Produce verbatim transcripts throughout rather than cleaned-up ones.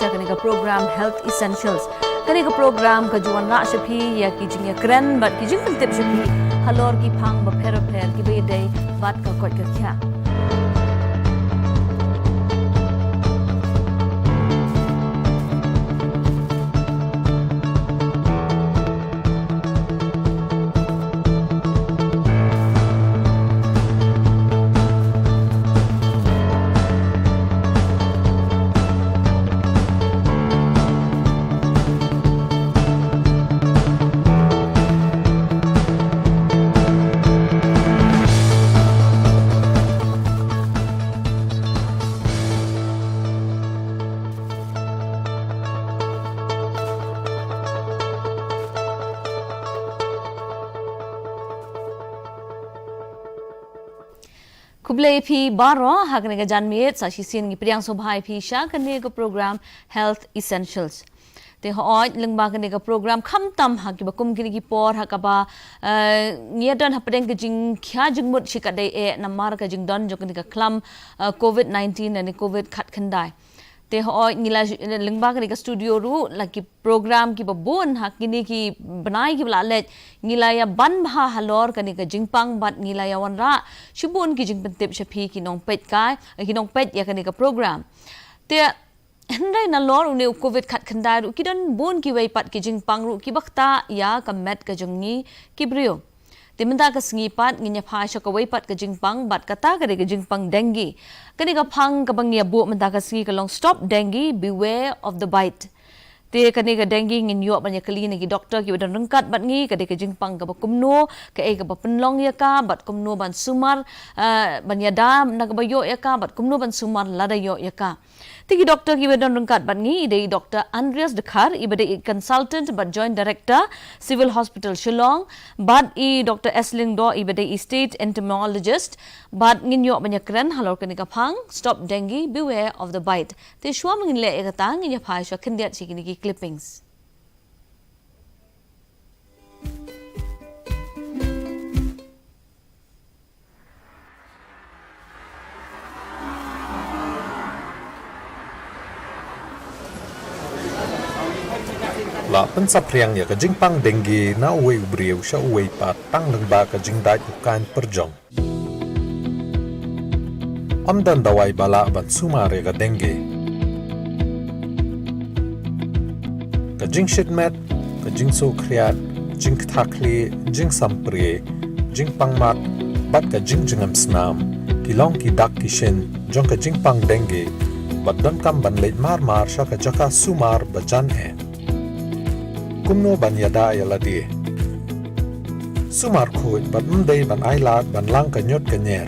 Ïa kane ka program Health Essentials. Kane ka program ka ju wanrah sha phi ïa ki jingïakren bad ki jingpyntip sha phi halor ki phang bapher bapher kiba ïadei bad ka koit ka khiah. Khublei phi baroh, ha kane ka janmiet sa shisien ngi pdiang sngewbha ïa phi sha kane ka program Health Essentials. Te hooid, lyngba kane ka program khamtam ha kiba kum kine ki por ha kaba, eh, ngi ïa don hapdeng ka jingkhia jingmut shikatdei eh namar ka jingdon jong kane ka khlam, eh, covid nineteen lane covid khatkhyndai. Te hooid, ngi la, lyngba kane ka studio ruh la ki program kiba bun ha kine ki bnai kiba la leit, ngi la ïa ban bha halor kane ka jingpang bad ngi la ïa wanrah shibun ki jingpyntip sha phi ki nongpeit kai, ki nongpeit ïa kane ka program. Te hynrei nalor une u covid khatkhyndai ruh ki don bun kiwei pat ki jingpang ruh kiba ktah ïa ka met ka jong ngi ki briew. Te mynta ka sngi pat ngin ïa phai sha kawei pat ka jingpang bad kata ka dei ka jingpang dengue. Kane ka phang kaba ngi ïa buh mynta ka sngi ka long Stop Dengue, Beware of the Bite. Te kane ka dengue ngin ïoh ban ïa kylli na ki doktor kiba don ryngkat bad ngi, ka dei ka jingpang kaba kumno, kaei kaba pynlong ïa ka bad kumno ban sumar, eh, ban ïada na kaba ïoh ïa ka bad kumno ban sumar lada ïoh ïa ka. Te ki doktor kiba don ryngkat bad ngi i dei i Doktor Andreas Dkhar, iba dei i consultant bad joint director Civil Hospital Shillong, bad i Doktor S Lyngdoh, iba dei i state entomologist, bad ngin ïoh ban ïa kren halor kane ka phang Stop Dengue, Beware of the Bite. Te shuwa ma ngin leh ïa kata, ngin ïa phai shuwa khyndiat sha kine ki clippings. La pynsaphriang ïa ka jingpang dengue na uwei u briew sha uwei pat tang lyngba ka jingdait u kaiñ pyrjong. Ym don dawai ba lah ban sumar ïa ka dengue. Ka jingshit met, ka jingsuh khriat, jingktha khlieh, jingsamprie, jingpang mat, bad ka jingjngem snam, ki long ki dak ki shin jong ka jingpang dengue, bad donkam ban leit mar mar sha ka jaka sumar ba jan eh. Kumno ban ïada ïa lade? Sumar khuid bad ym dei ban ailad ban lang ka ñiut ka ñier.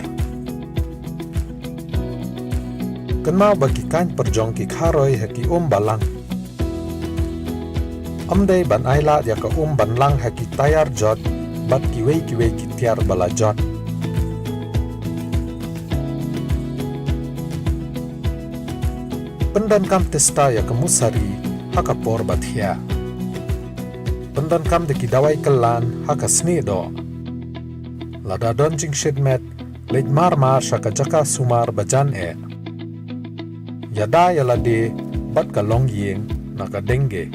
Kynmaw ba ki kaiñ pyrjong ki kharoi ha ki um ba lang. Ym dei ban ailad ïa ka um ban lang ha ki tayar jot bad kiwei kiwei ki tiar ba la jot. Pyndonkam tista ïa ka musari ha ka por ba thiah. Pyndonkam da ki dawai kyllan ha ka snieh doh. Lada don jingshit met, leit mar mar sha ka jaka sumar ba jan eh. Ïada ïa lade bad ka longïing na ka dengue.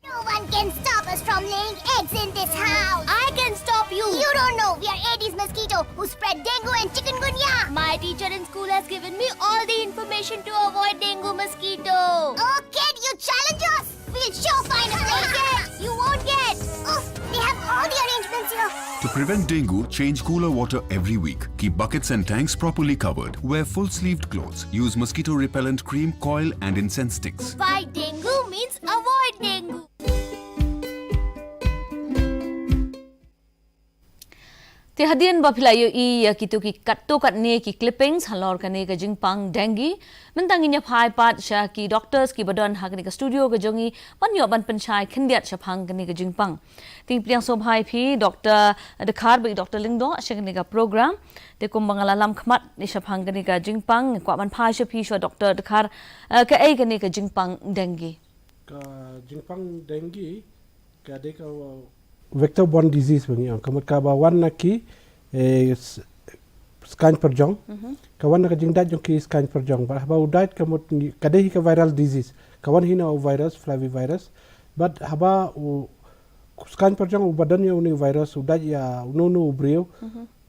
No one can stop us from laying eggs in this house. I can stop you. You don't know. We are Aedes mosquito who spread dengue and chikungunya. My teacher in school has given me all the information to avoid dengue mosquito. Oh, kid, you challenge us? We'll sure find a place. Yes, you won't get. Oh, they have all the arrangements here. To prevent dengue, change cooler water every week. Keep buckets and tanks properly covered. Wear full-sleeved clothes. Use mosquito repellent cream, coil, and incense sticks. Fight dengue means avoid dengue. Te hadien ba phi la ïohi ïa kito ki katto katne ki clippings halor kane ka jingpang dengue, mynta ngin ïa phai pat sha ki doctors kiba don ha kane ka studio ka jong ngi ban ïoh ban pynshai khyndiat shaphang kane ka jingpang. Te pdiang sngewbha ïa phi Doktor Dkhar bad Doktor Lyngdoh sha kane ka program. Te kumba nga la lam khmat ïa shaphang kane ka jingpang, kwah ban phai sha phi shuwa Doktor Dkhar, eh, kaei kane ka jingpang dengue? Ka jingpang dengue ka dei ka vector borne disease ba ngi ong. Ka mut kaba wan na ki, eh, s-, skaiñ pyrjong. Ka wan na ka jingdait jong ki skaiñ pyrjong. Bad haba u dait ka mut ngi, ka dei hi ka viral disease. Ka wan hi na u virus, flavivirus. Bad haba u skaiñ pyrjong uba don ïa une u virus, u dait ïa uno uno u briew.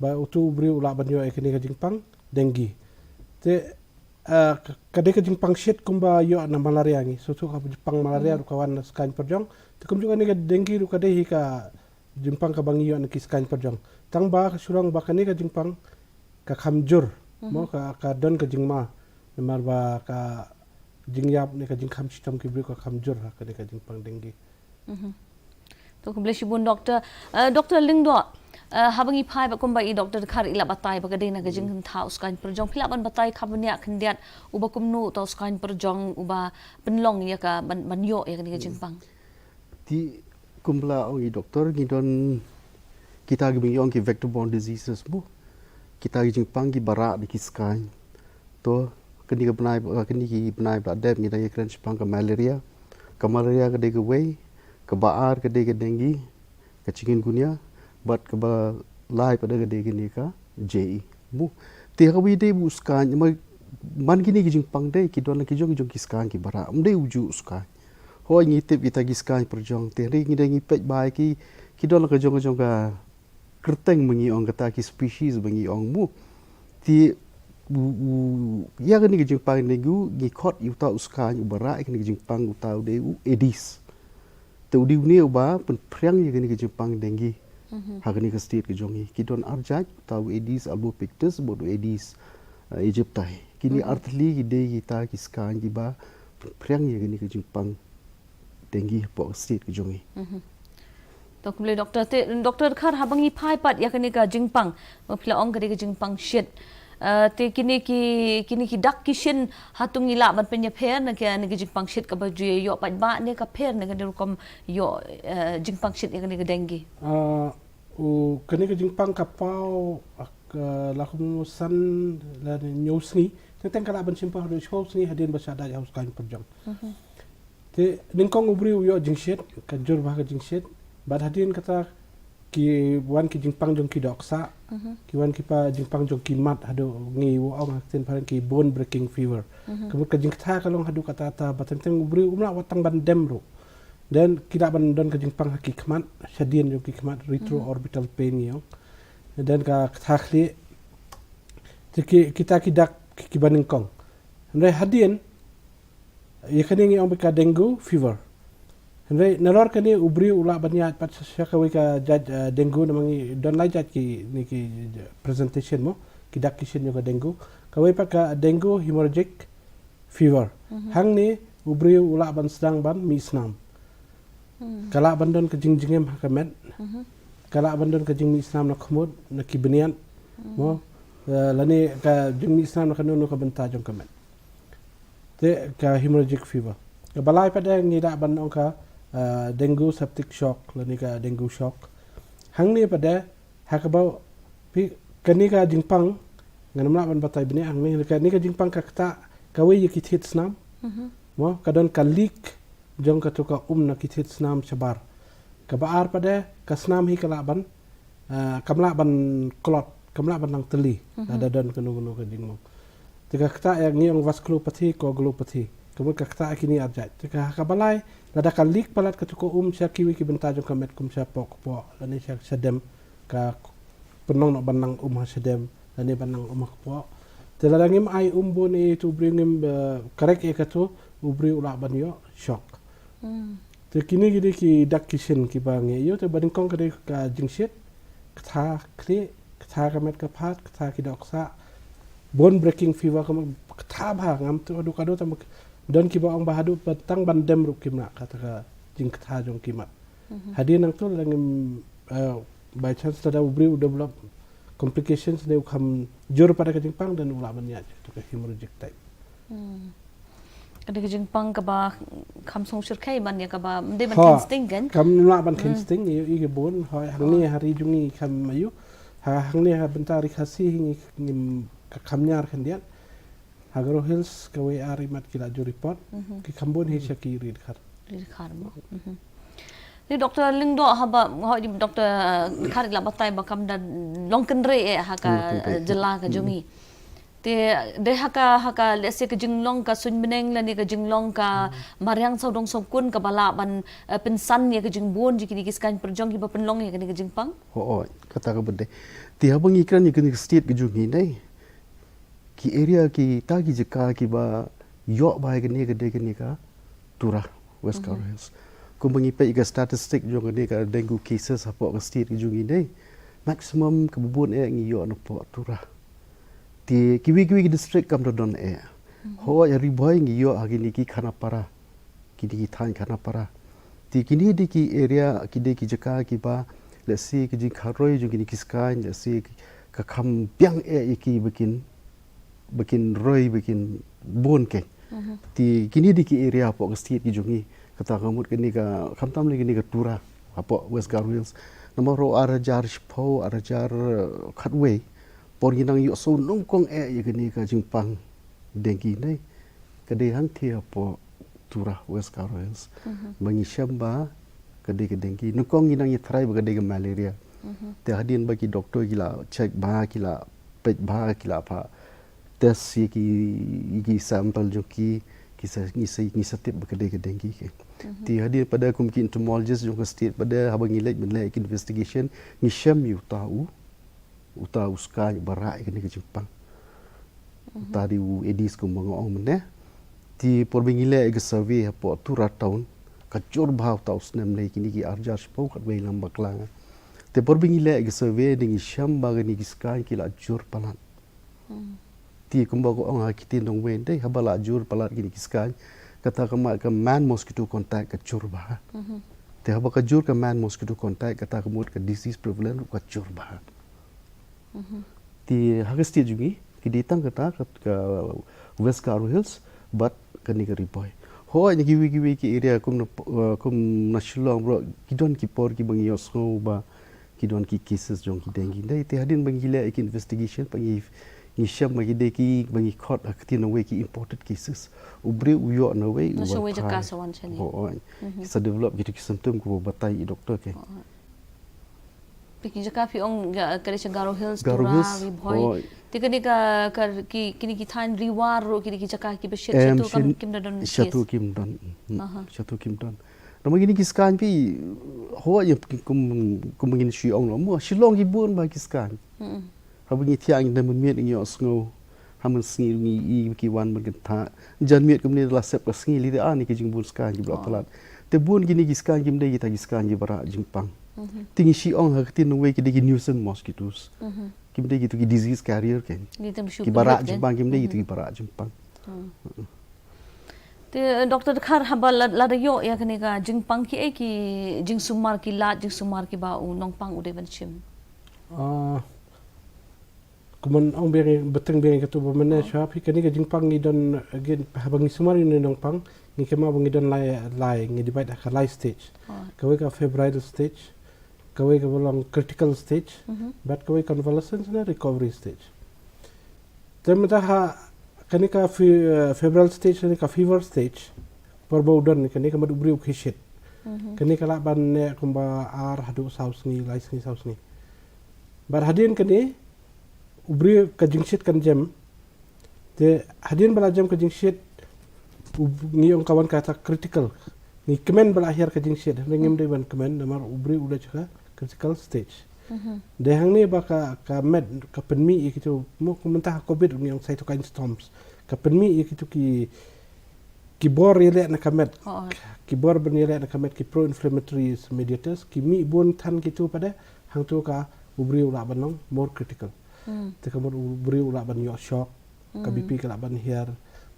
Ba uto u briew u lah ban ïoh ïa kane ka jingpang dengue. Te, ah, ka, ka dei ka jingpang shit kumba ïoh na malaria ngi. Shuh shuh ka jingpang malaria ruh ka wan na skaiñ pyrjong. Te kumjuh kane ka dengue ruh ka dei hi ka jingpang kaba ngi ïoh na ki skaiñ pyrjong. Tang ba ka shu long ba kane ka jingpang ka kham jur. Mo ka, ka don ka jingma. Namar ba ka jingïap ne ka jingkham shitom ki briew ka kham jur ha kane ka jingpang dengue. To khublei shibun Doktor. Eh, Doktor Lyngdoh, eh, haba ngi phai bad kumba i Doktor Dkhar i la batai ba ka dei na ka jingkyntha u skaiñ pyrjong, phi lah ban batai kham bniah khyndiat uba kumno uta u skaiñ pyrjong uba pynlong ïa ka ban, ban ïoh ïa kane ka jingpang. Te kumba la ong i doktor, ngi don kita kiba ngi ong ki vector borne diseases mo. Kita ki jingpang kiba rah da ki skaiñ. To kane ka bnai, kane ki bnai ba la dep ngi dang ïakren shaphang ka malaria. Ka malaria ka dei kawei, kaba ar ka dei ka dengue, ka chikungunya, bad kaba lai pat ka dei kane ka J E. Mo. Te ha kaba ïadei bad u skaiñ, ma, man kine ki jingpang dei ki don la ki jong ki jong ki skaiñ kiba rah. Ym dei u juh u skaiñ. Hooid ngi tip kita ki skaiñ pyrjong, te hynrei ngi dei ngi peit ba ki, ki don la ka jong ka jong ka kyrteng ba ngi ong, kata ki species ba ngi ong mo. Te u, u, ïa kane ka jingpang dengue ngi khot ïa uta u skaiñ uba rah ïa kane ka jingpang, uta u dei u Aedes. Te u dei une uba pynphriang ïa kane ka jingpang dengue. Ha kane ka state ka jong ngi ki don ar jait, uta u Aedes albopictus bad u Aedes, eh, aegypti. Kine ar tylli ki dei kita ki skaiñ kiba pynphriang ïa kane ka jingpang dengue hapoh ka state ka jong ngi. To khublei doktor, te doktor Dkhar, haba ngi phai pat ïa kane ka jingpang, ma phi la ong ka dei ka jingpang shit. Eh, te kine ki, kine ki dak ki shin, hato ngi lah ban pynïapher na ka, na ka jingpang shit kaba ju ïoh pat ba ne ka pher na kane rukom ïoh, eh, jingpang shit ïa kane ka dengue. Ah, u kane ka jingpang ka paw, ah, ka la kumno san la ne hynñiew sngi. Teng teng ka lah ban shim paw haduh shiphew sngi hadien ba shah dait ha u skaiñ pyrjong. Te nyngkong u briew u ïoh jingshit, ka jur bha ka jingshit. Bad hadien kata ki wan ki jingpang jong ki dohksah, ki wan ki pa jingpang jong ki mat, haduh ngi ong ha ka ktien phareng ki bone breaking fever. Ka mut ka jingkta ka long haduh katta katta ba teng teng u briew um lah wat tang ban dem ruh. Then ki lah ban don ka jingpang ha ki khmat, shadien jong ki khmat, retroorbital pain ngi ong. Then ka kta khlieh. Te ki, kita ki dak ki, kiba nyngkong. Hynrei hadien ïa kane ngi ong ba ka dengue fever. Hynrei nalor kane u briew u lah ban ïaid pat sha, sha kawei ka jait, eh, dengue, namar ngi don lai jait kine ki presentation mo, ki dak ki shin jong ka dengue. Kawei pat ka dengue hemorrhagic fever. Hangne u briew u lah ban sdang ban mih snam. Ka lah ban don ka jingjngem ha ka met. Ka lah ban don ka jingmih snam na khmut, na ki bniat. Mo, eh, lane ka jingmih snam na kano kano ka bynta jong ka met. Te ka hemorrhagic fever. Kaba lai pat de ngi lah ban ong ka, eh, dengue septic shock lane ka dengue shock. Hangne pat de ha kaba phi, kane ka jingpang, ngan ym lah ban batai bniah hangne, kane ka jingpang ka kta kawei ïa ki thied snam. Mo, ka don ka leak jong kato ka um na ki thied snam shabar. Kaba ar pat de ka snam hi ka lah ban, ah, kam lah ban klot, kam lah ban nang tylli. Lada don kano kano ka jingmong. Te ka kta ïa ngi ong vasculopathy, coagulopathy. Ka mut ka kta ïa kine ar jait. Te ka, kaba lai, lada ka leak palat kato ka um sha kiwei ki bynta jong ka met kum shapoh kpoh lane sha, shadem, ka pynlong noh ban nang um ha shadem lane ban nang um ha kpoh. Te lada ngim ai um bun ïa uto u briew, ngim, eh, correct ïa kato, u briew u lah ban ïoh shock. Te kine ki dei ki dak ki shin kiba ngi ïoh. Te ba nyngkong ka dei ka jingshit, kta khlieh, kta ka met ka phad, kta ki dohksah. Bone breaking fever ka mut kta bha, ngam tip haduh katno, tang ba don kiba ong ba haduh ba tang ban dem ruh kim lah kata ka jingkta jong ki mat. Hadien nangto lada ngim, eh, by chance lada u briew u develop complications ne u kham jur pat da ka jingpang, then u lah ban ïaid ïa ka hemorrhagic type. Ka dei ka jingpang kaba kham sngewshyrkhei ban ïa kaba ym dei ban kheiñ sting kan? Kam lah ban kheiñ sting, ïohi ka bun, hooid, hangne ha ri jong ngi kham aiu. Ha, hangne ha bynta ri Khasi hi ngi, ngim, ka kham ñiar khyndiat. Ha Garo Hills kawei ar ri mat ki la ju report. Ki kham bun hi sha ki Ri Dkhar. Ri Dkhar mo. Te Doctor Lyngdoh, haba, hoi, Doctor, eh, Dkhar i la batai ba kam da long kynrei eh ha ka, hmm, kynrei, eh, jylla ka jong ngi. Te dei ha ka, ha ka, let's say, ka jinglong ka suiñ bneng lane ka jinglong ka mariang sawdong sawkun kaba lah ban, eh, pynsan ïa ka jingbun jong kine ki skaiñ pyrjong kiba pynlong ïa kane ka jingpang. Hooid, kata ka bynta. Te haba ngi kren ïa kane ka state ka jong ngi, ne, ki area, kita ki jaka kiba ïoh bha ïa kane ka dei kane ka Tura, West Garo Hills. Kumba ngi peit ka statistic jong kane ka dengue cases hapoh ka state ka jong ngi, ne, maximum kaba bun eh ngi ïoh napoh Tura. Te kiwei kiwei ki district kam da don eh. Hooid, ha Ri Bhoi ngi ïoh ha kine ki Khanapara, kine ki thaiñ Khanapara. Te kine dei ki area, ki dei ki jaka kiba, let's say, ka jingkharoi jong kine ki skaiñ, let's say, ka kham biang eh ïa ki ba kin, ba kin roi, ba kin bun kein. Te kine dei ki area hapoh ka state ka jong ngi. Kata ka mut kane ka, khamtam lei kane ka Tura hapoh West Garo Hills. Namar ruh ar hajar shiphew, ar hajar, eh, khatwei, por ngi nang ïohsngew nyngkong eh ïa kane ka jingpang dengue, ne, ka dei hangtei hapoh Tura, West Garo Hills. Ba ngi shem ba ka dei ka dengue. Nyngkong ngi nang ïatrai ba ka dei ka malaria. Te hadien ba ki doctor ki la check bha, ki la peit bha, ki la phah test ïa ki, ïa ki sample jong ki, ki sa, ngi sa, ngi sa tip ba ka dei ka dengue kein. Te hadien pat de kum ki entomologist jong ka state pat de, haba ngi leit ban leh ïa ki investigation, ngi shem ïa uta u, uta u skaiñ uba rah ïa kane ka jingpang. Uta dei u Aedes kumba nga ong mynne. Te por ba ngi leh ïa ka survey hapoh Tura town, ka jur bha uta u snem lei, kine ki ar hajar shiphew khatwei lang bakla. Te por ba ngi leh ïa ka survey, te ngi shem ba kine ki skaiñ ki la jur palat. Te kumba ka ong ha ka ktien nongwei, te haba la jur palat kine ki skaiñ, kata ka mut ka man mosquito contact ka jur bha. Te haba ka jur ka man mosquito contact, kata ka mut ka disease prevalent ruh ka jur bha. Te ha ka state jong ngi, ki dei tang kata ka, ka West Garo Hills bad kane ka Ri Bhoi. Hooid, na kiwei kiwei ki area kum na, eh, kum na Shillong ruh, ki don ki por kiba ngi ïohsngew ba ki don ki cases jong ki dengue. Dei, te hadien ba ngi leh ïa ki investigation, ba ngi, ngi shem ba ki dei ki, ba ngi khot ha ka ktien nongwei ki imported cases. U briew u ïoh nawei, u wan phai. Hooid. Ki sa develop kito ki symptom kiba batai ïa i doctor kein. Phi, ki jaka phi ong ka dei sha Garo Hills, Tura, Ri Bhoi. Te kane ka, ka, ki, kine ki thaiñ Ri War ruh, kine ki jaka kiba shit shato kam, kim da don case? Shato kim don. Shato kim don. Namar kine ki skaiñ phi, hooid, ïa, kum, kum ngin shu ong, mo, Shillong ki bun bha ki skaiñ. Haba ngi thiah ngi da mynmiet ngi ïohsngew. Ha mynsngi ngi i ki wan ban kynthah. Janmiet kumne la sep ka sngi, lei te ani ki jingbun skaiñ kiba la palat. Te bun kine ki skaiñ kim dei kita ki skaiñ kiba rah jingpang. Te ngi shu ong ha ka ktien nongwei ki dei ki nuisance mosquitoes. Kim dei kito ki disease carrier kein. Kiba rah jingpang, kim dei kito kiba rah jingpang. Te, Doctor Dkhar, haba la, lada ïoh ïa kane ka jingpang, kiei ki jingsumar, ki lad jingsumar kiba u nongpang u dei ban shim? Ah, kumba ong biang, bteng biang kato ba mynne shuwa, phi, kane ka jingpang ngi don, again, haba ngi sumar ïa une u nongpang, ngi kynmaw ba ngi don lai, lai, ngi divide ha ka lai stage. Kawei ka febrile stage, kawei kaba long critical stage, bad kawei convalescence ne recovery stage. Te mynta ha kane ka fe-, eh, febrile stage, kane ka fever stage, por ba u don, kane ka mut u briew u khie shit. Kane ka lah ban neh kumba ar haduh saw sngi, lai sngi, saw sngi. Bad hadien kane, u briew ka jingshit kan jem. Te hadien ba la jem ka jingshit, u, ngi ong ka wan kata critical. Ngi kmen ba la hiar ka jingshit, hynrei ngim dei ban kmen, namar u briew u dei sha ka critical stage. Dei hangne ba ka, ka met, ka pynmih ïa kito, mo, mynta ha covid ngi ong cytokine storms. Ka pynmih ïa kito ki, ki bor ïaleh na ka met. Ki bor ban ïaleh na ka met, ki pro-inflammatory mediators, ki mih bun than kito pat de, hangto ka u briew u lah ban long more critical. Te ka mut u briew u lah ban ïoh shock, ka B P ka lah ban hiar,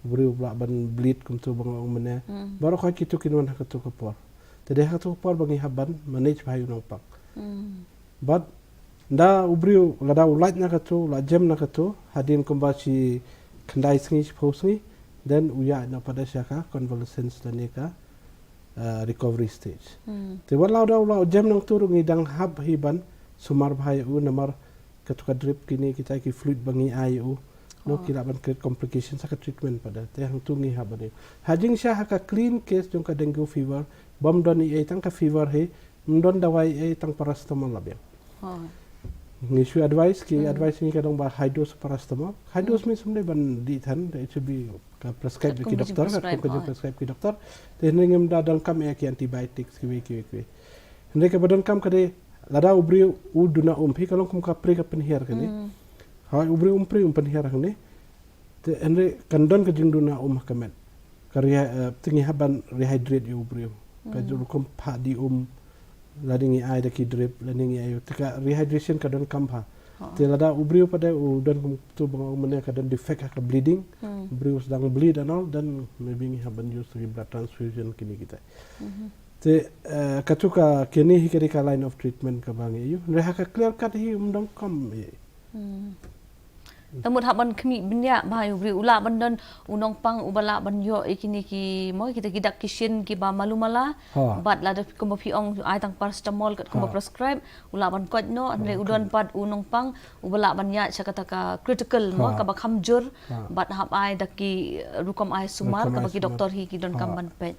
u briew u lah ban bleed kumto ba nga ong mynne. Baroh kito kin wan ha kato ka por. Te dei ha kato ka por ba ngi hap ban manage bha ïa u nongpang. Bad nda u briew lada u lait na kato, u la jem na kato, hadien kumba shi khyndai sngi, shiphew sngi, then u ïaid noh pat de sha ka convalescence lane ka, uh, recovery stage. Te wat la u da u la jem nangto ruh ngi dang hap hi ban sumar bha ïa u namar kato ka drip kine kita ki fluid ba ngi ai ïa u. Noh, ki lah ban create complications ha ka treatment pat de. Te hangto ngi hap ban ïa u. Ha jingshisha ha ka clean case jong ka dengue fever, Bym don ei ei tang ka fever hi, ym don dawai ei ei tang paracetamol la biang. Ngi shu advice, ki advice ngi ka dang ba high dose paracetamol. High dose means ym dei ban dih than, it should be ka prescribe ki doctor, ka kum ka jing prescribe ki doctor. Te hynrei ngim da donkam ei ki antibiotics kiwei kiwei kiwei. Hynrei kaba donkam ka dei lada u briew u duna um, phi ka long kum ka pri ka pynhiar kane. Hoi u briew um pri um pynhiar kane. Te hynrei kan don ka jingduna um ha ka met. Ka rehy-, eh, te ngi hap ban rehydrate ïa u briew. Ka rukom phah dih um, lada ngi ai da ki drip, lada ngi ai, te ka rehydration ka donkam bha. Te lada u briew pat de u don kum tu ba nga ong mynne ka don defect ha ka bleeding, u briew sdang bleed and all, then maybe ngi hap ban use ki blood transfusion kine kita. Te, eh, katu ka kine hi ka dei ka line of treatment kaba ngi ïoh. Hynrei ha ka clear cut hi ym donkam ei. Te mut hap ban khmih bniah bha ïa u briew, u lah ban don u nongpang uba lah ban ïoh ïa kine ki, mo, kita ki dak ki shin kiba malu mala. Bad lada kumba phi ong ai tang paracetamol kat kumba prescribe, u lah ban koit noh, hynrei u don pat u nongpang uba lah ban ïaid sha kata ka critical, mo, kaba kham jur, bad hap ai da ki rukom ai sumar kaba ki doctor hi ki donkam ban peit.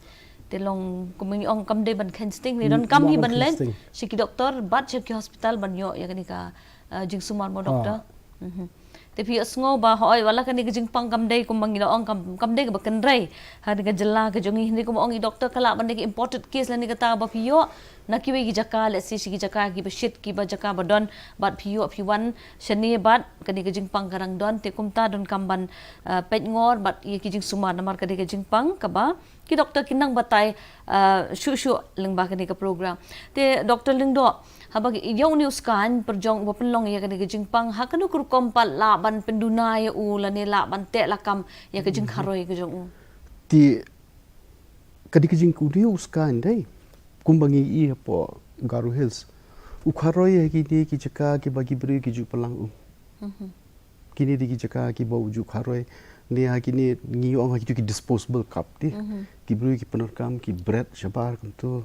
Te long kumba ngi ong kam dei ban kheiñ sting, ngi donkam hi ban leit sha ki doctor bad sha ki hospital ban ïoh ïa kane ka, eh, jingsumar, mo doctor. Te phi ïohsngew ba hoi wala kane ka jingpang kam dei kumba ngi la ong kam, kam dei kaba kynrei ha kane ka jylla ka jong ngi, hynrei kumba ong i doctor ka lah ban dei ka imported case lane kata ba phi ïoh na kiwei ki jaka, let's say sha ki jaka kiba shit, kiba jaka ba don, bad phi ïoh phi wan shane bad kane ka jingpang ka dang don. Te kumta donkam ban, eh, peit ngor bad ïa ki jingsumar namar ka dei ka jingpang kaba ki doctor kin nang batai, eh, shuh shuh lyngba kane ka program. Te Doctor Lyngdoh, haba ïa une u skaiñ pyrjong uba pynlong ïa kane ka jingpang, ha kano ka rukom pat lah ban pynduna ïa u lane lah ban teh lakam ïa ka jingkharoi ka jong u? Te ka dei ka jing, une u skaiñ dei kumba ngi ïohi hapoh Garo Hills, u kharoi ha kine ki jaka kiba ki briew ki ju pynlang um. Kine dei ki jaka kiba u ju kharoi. Ne ha kine ngi ong ha kitu ki disposable cup te. Ki briew ki pyndonkam ki bret shabar kumtu.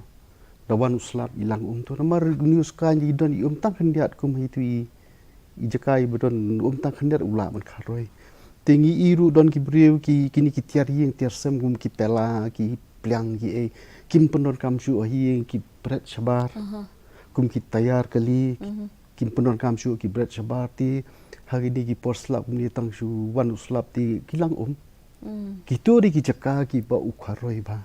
Da wan u slap i lang um tu. Namar une u skaiñ ki don i um tang khyndiat kum ha itu i, i jaka iba don um tang khyndiat u lah ban kharoi. Te ngi ïohi ruh don ki briew ki, kine ki tiar ïing tiar sem kum ki pela, ki pliang ki ei. Kim pyndonkam shuh ha ïing ki bret shabar. Kum ki tayar kali, ki kim pyndonkam shuh ki bret shabar te ha kine ki por slap kumne tang shu wan u slap te ki lang um. Kito dei ki jaka kiba u kharoi bha.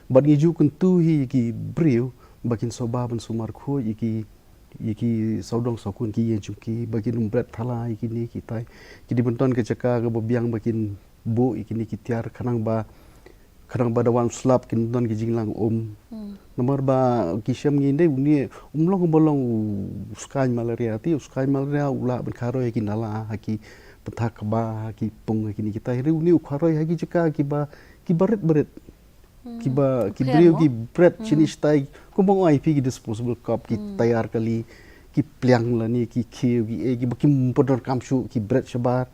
Bad ngi ju kyntu hi ïa ki briew ba kin sngewbha ban sumar khuid ïa ki, ïa ki sawdong sawkun ki ïing jong ki ba kin ym bret thala ïa kine kitai. Ki dei ban don ka jaka kaba biang ba kin buh ïa kine ki tiar khnang ba, khnang ba da wan u slap kin don ki jinglang um. Namar ba ki shem ngi dei une um long ba long u skaiñ malaria te, u skaiñ malaria u lah ban kharoi ha ki nala, ha ki pynthak kba, ha ki pung, ha kine kitai. Hynrei une u kharoi ha ki jaka kiba, kiba rit ba rit. Kiba, ki briew ki bret shini shatai kumba ong ai phi ki disposable cup, ki tayar kali, ki pliang lane ki khiew ki ei, kiba kim pyndonkam shuh ki bret shabar.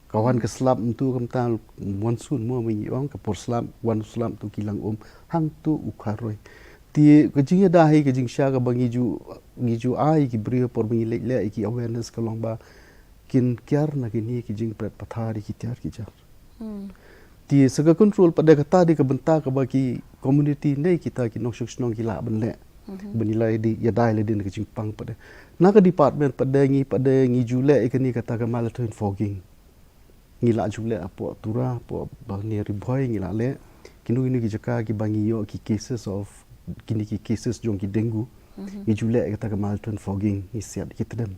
Ka wan ka slap mynta kumta monsoon mo, mynta ong ka por slap, wan slap tu ki lang um, hangtu u kharoi. Te ka jingïada hi ka jingshisha kaba ngi ju, ngi ju ai ki briew por ba ngi leit leh ïa ki awareness ka long ba kin kiar na kine ki jingbret pathar ïa ki tiar ki jar. Te sa ka control pat de, kata dei ka bynta kaba ki community ne kita ki nongshong shnong ki lah ban leh. Ban ïada ïa lade na ka jingpang pat de. Na ka department pat de ngi pat de ngi ju leh ïa kane kata ka methadone fogging. Ngi la ju leh hapoh Tura, hapoh Balnea Ri Bhoi ngi la leh. Kino kino ki jaka kiba ngi ïoh ki cases of, kine ki cases jong ki dengue. Ngi ju leh ïa kata ka methadone fogging, ngi siat ïa ki tdem.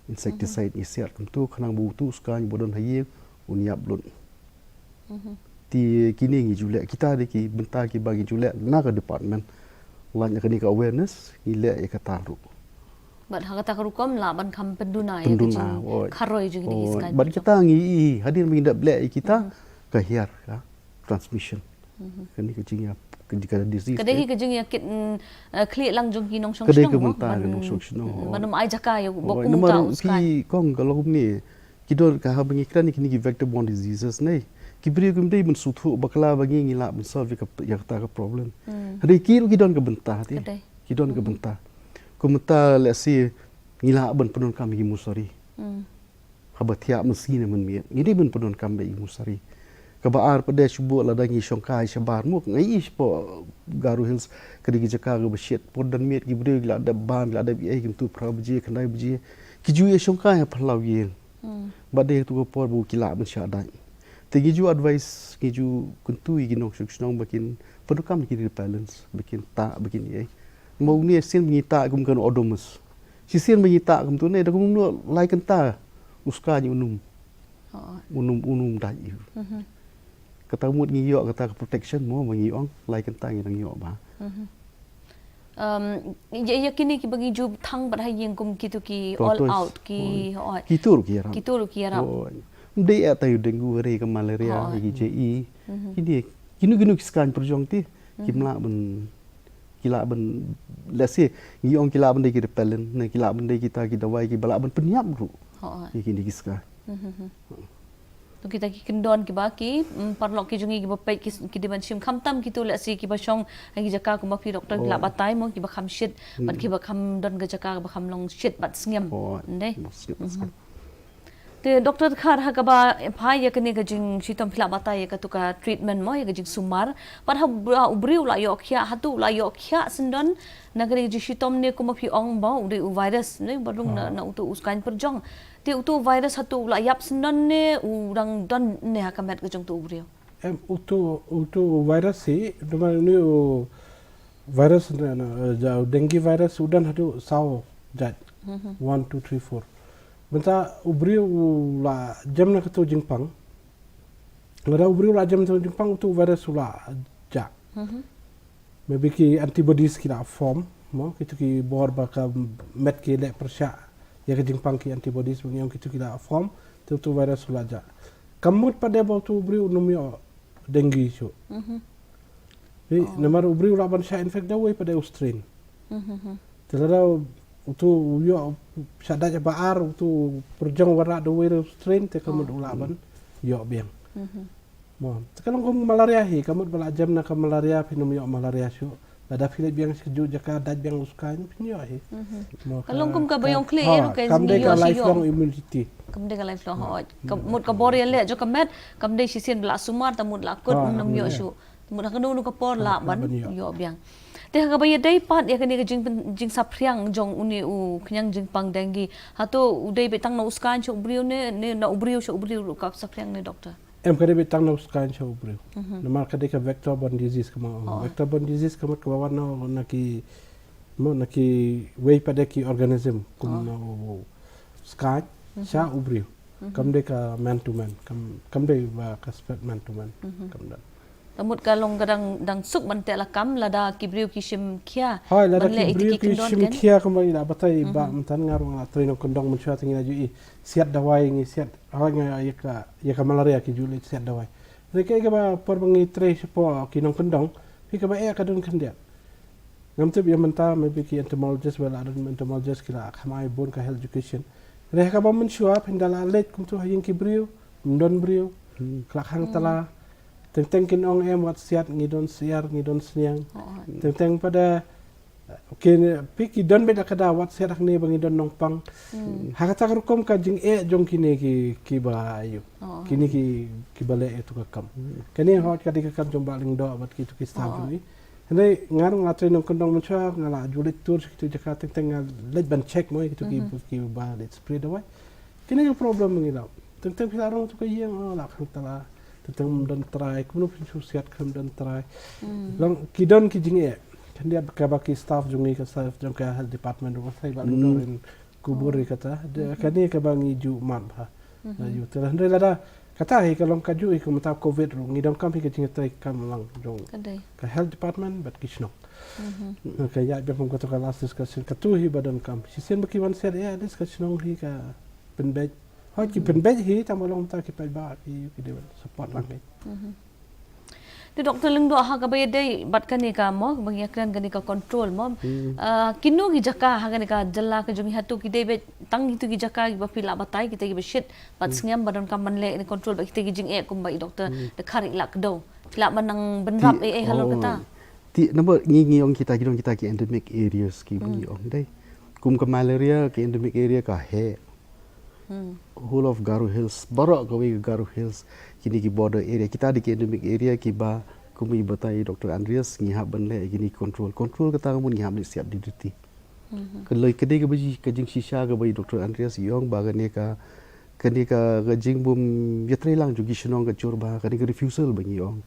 Insecticide ngi siat kumtu khnang ba utu u skaiñ ba don ha ïing un ïap lut. Te kine ngi ju leh, kita dei ki bynta kiba ngi ju leh na ka department. Lait na kane ka awareness ngi leh ïa kata ruh. Bad ha kata ka rukom lah ban kham pynduna ïa ka jingkharoi jong kine ki skaiñ. Bad kita ngi ïohi hadien ba ngi dep leh ïa kita, ka hiar ka transmission. Kane ka jingïap, ka, ka disease. Ka dei hi ka jingïakit, mm, eh, khlieh lang jong ki nongshong shnong. Ka dei ka bynta ka nongshong shnong. Ban ym ai jaka ïa ba kum namar ka u skaiñ. Ki kong ka long kumne. Ki don ka haba ngi kren ïa kine ki vector borne diseases ne. Ki briew kim dei ban sngewthuh bakla ba ngi ngi lah ban solve ïa ka, ïa kata ka problem. Hynrei ki ruh ki don ka bynta te. Ki don ka bynta. Kumta lehse ngi lah ban pyndonkam ïa ki mosari. Haba thiah mynsiem ne mynmiet ngi dei ban pyndonkam beit ïa ki mosari. Kaba ar pat de shu bud lada ngi shongkai shabar mo, nga ïohi shapoh Garo Hills ka dei ki jaka kaba shit, por don miet ki briew ki la dep bam, ki la dep ïa ki mynta phra baje, khyndai baje. Ki ju ïa shongkai ha phyllaw ïing. Hmm. Bad dei tu ka por ba ki lah ban shah dait. Te ngi ju advice, ngi ju kyntu ïa ki nongshong shnong ba kin pyndonkam ki repellents, ba kin tah, ba kin ïa. Mo une sien ba ngi tah kum kan Odomus. Shisien ba ngi tah kumtu ne, da kumno lai kynta u skaiñ un ym, Oh. un ym, un ym dait ïa u. Mhm. Kata mut ngi ïoh kata ka protection mo, ba ngi ong lai kynta ngi dang ïoh ba. Mhm. Um, ïa, ïa kine kiba ngi ju thang bad ha ïing kum kitu ki To, all to, out ki, oh. Hooid. Kitu ruh ki ïarap. Kitu ruh ki ïarap. Hooid. Ym dei ïa ta ïa u dengue, hynrei ka malaria, Hooid. ïa ki J E. Mhm. Kine, kino kino ki skaiñ pyrjong te, ki Mhm. mlah ban, ki lah ban, let's say, ngi ong ki lah ban dei ki repellent, ne ki lah ban dei kita ki dawai kiba lah ban pynïap ruh. Hooid. Ïa kine ki skaiñ. Mhm. To kita ki kyndon kiba ki, mm, paralok ki jong ngi kiba peit ki, ki dei ban shim khamtam kitu lehse kiba shong ha ki jaka kumba phi doktor ki la Oh. batai mo kiba kham shit, bad Hmm. kiba kham don ka jaka kaba kham long shit bad sngem. Oh, Ndei. Mo sngem, Mhm. sngem. Te doktor Dkhar ha kaba phai ïa kane ka jingshitom phi la batai ïa katu ka treatment mo ïa ka jingsumar. Pat ha u br-, u briew u la ïoh khiah, hato u la ïoh khiah syndon na kane ka jingshitom ne kumba phi ong ba u dei u virus ne ba rung na, Ah. na utu u skaiñ pyrjong. Te utu u virus hato u la ïap syndon ne u dang don ne ha ka met ka jong utu u briew. Em, utu, utu u virus hi, duma une u virus na, na, ja, dengue virus u don haduh saw jait. Mhm. One, two, three, four. Mynta u briew u la jem na katu jingpang. Lada u briew u la jem na katu jingpang utu u virus u la jah. Mhm. Maybe ki antibodies ki la form, mo, kitu ki bor ba ka met ki leh pyrshah ïa ka jingpang, ki antibodies ba ngi ong kitu ki la form, te utu u virus u la jah. Kam mut pat de ba utu u briew un ym ïoh dengue shuh. Mhm. Hi, Oh. namar u briew u lah ban shah infect da uwei pat de u strain. Mhm. Te lada utu u ïoh shah dait ba ar, utu u pyrjong wanrah da uwei u strain, te kam mut Oh. u lah ban ïoh biang. Mhm. Mo, te ka long kum malaria hi, ka mut ba la jem na ka malaria phin ym ïoh malaria shuh. Lada phi leit biang sha kajuh jaka, dait biang u skaiñ, phin ïoh hi. Mhm. Mo, Ka long kum kaba ïong khlieh, ha, ruh ka kam dei ka lifelong immunity. Kam dei ka lifelong, hooid. Ka mut ka bor ïaleh jong ka met, kam dei shisien ba la sumar, te mut la kut, Ha, ym ïoh ïa. shuh. Te mut ha kano kano ka por Ha, lah la ban ban ïoh. ïoh biang. Te ha kaba ïadei pat ïa kane ka jingpyn-, jingsaphriang jong une u khñiang jingpang dengue. Hato u dei beit tang na u skaiñ sha u briew ne, ne na u briew sha u briew ruh ka saphriang ne, doktor? Em, ka dei beit tang na u skaiñ sha u briew. Mhm. Namar ka dei ka vector borne disease, kumba ong. Oh. Vector borne disease ka mut kaba wan na, na ki, mo, na kiwei pat de ki organism, kum Oh. na u skaiñ, Mhm. sha u briew. Mhm. Kam dei ka man to man, kam, kam dei ba ka spread man to man, Mhm. kam don. Te mut ka long ka dang, dang suk ban teh lakam lada ki briew ki shim khia. Hooid, lada Ban leh ki ïa briew ki ki kyndon shim kan? khia kumba ngi la batai ba Mhm. mynta nga ruh nga la trei nongkyndong mynshuwa te ngi la ju ïohi siat dawai ngi siat. Hooid, nga ïa ka, ïa ka malaria ki ju leit siat dawai. Hynrei kaei kaba por ba ngi trei shapoh ki nongkyndong, phi kaba eh ka don khyndiat. Ngam tip ïa mynta, maybe ki entomologist, ba la don entomologist ki la kham ai bun ka health education. Hynrei ha kaba mynshuwa phin da la leit kumtu ha ïing ki briew, ym don briew, Hmm. ka la khang Hmm. tala. Teng teng kin ong em wat siat ngi don syiar, ngi don sniang. Oh. Teng teng pat de, okay, ne, phi ki don beit la ka daw wat siat hangne ba ngi don nongpang. Hmm. Ha kata ka rukom ka jingeh jong kine ki, kiba ïoh. Oh. Kine ki, kiba leh ïa tu ka kam. Hmm. Kane hooid ka dei ka kam jong Bah Lyngdoh bad kitu ki staff Oh. jong ngi. Hynrei nga ruh nga trei nongkyndong mynshuwa, nga la ju leit tour sha kitu jaka, teng teng nga leit ban check mo ïa kitu ki, Mhm. kiba leit spray dawai. Kine ki problem ngi la. Teng teng phi la rung tu ka ïing, oh, la khang tala. Teng teng ym don trai, kumno phin shu siat kam don trai. Hmm. Long ki don ki jingeh. Khyndiat kaba ki staff jong ngi, ka staff jong ka health department ruh, sa i Bah Lyngdoh Hmm. rin kubur ïa kata. De, Mhm. kane kaba ngi ju mad bha. Mhm. Ïa u te la hynrei lada kata hi ka long kajuh hi kumta covid ruh ngi donkam hi ka jingïatrei kam lang jong Ka dei. ka health department bad ki shnong. Mhm. Ka ïa biang kum kata ka last discussion katu hi ba donkam. Shisien ba ki wan siat ïa at least ka shnong hi ka pynbeit. Hooid ki Mhm. pynbeit hi tang ba long mynta ki paidbah ki, ki dei ban support lang hi. Mhm. Te Doktor Lyngdoh, ha kaba ïadei bad kane ka mo, ba ngi ïakren kane ka control mo. Hmm. Ah, kino ki jaka ha kane ka jylla ka jong ngi, hato ki dei beit tang kitu ki jaka kiba phi la batai, kita kiba shit bad Hmm. sngem ba donkam ban leh ne control bad kita ki jingeh kumba i Doktor Hmm. Dkhar i la kdew. Phi lah ban nang bynrap Ti, ei ei halor oh, kata. Ti namar ngi, ngi ong kita ki dong kita ki endemic areas ki Hmm. ngi ong dei. Kum ka malaria ki endemic area ka heh. Whole of Garo Hills, baroh kawei ka Garo Hills, kine ki border area, kita dei ki endemic area kiba, kum i batai Doctor Andreas, ngi hap ban leh kine control. Control kata ka mut ngi hap leh siat D D T. Ka lei ka dei kaba ji, ka jingshisha kaba i Doctor Andreas i ong ba kane ka, kane ka, ka jingbym ïatrei lang jong ki shnong ka jur bha, kane ka refusal ba ngi ong.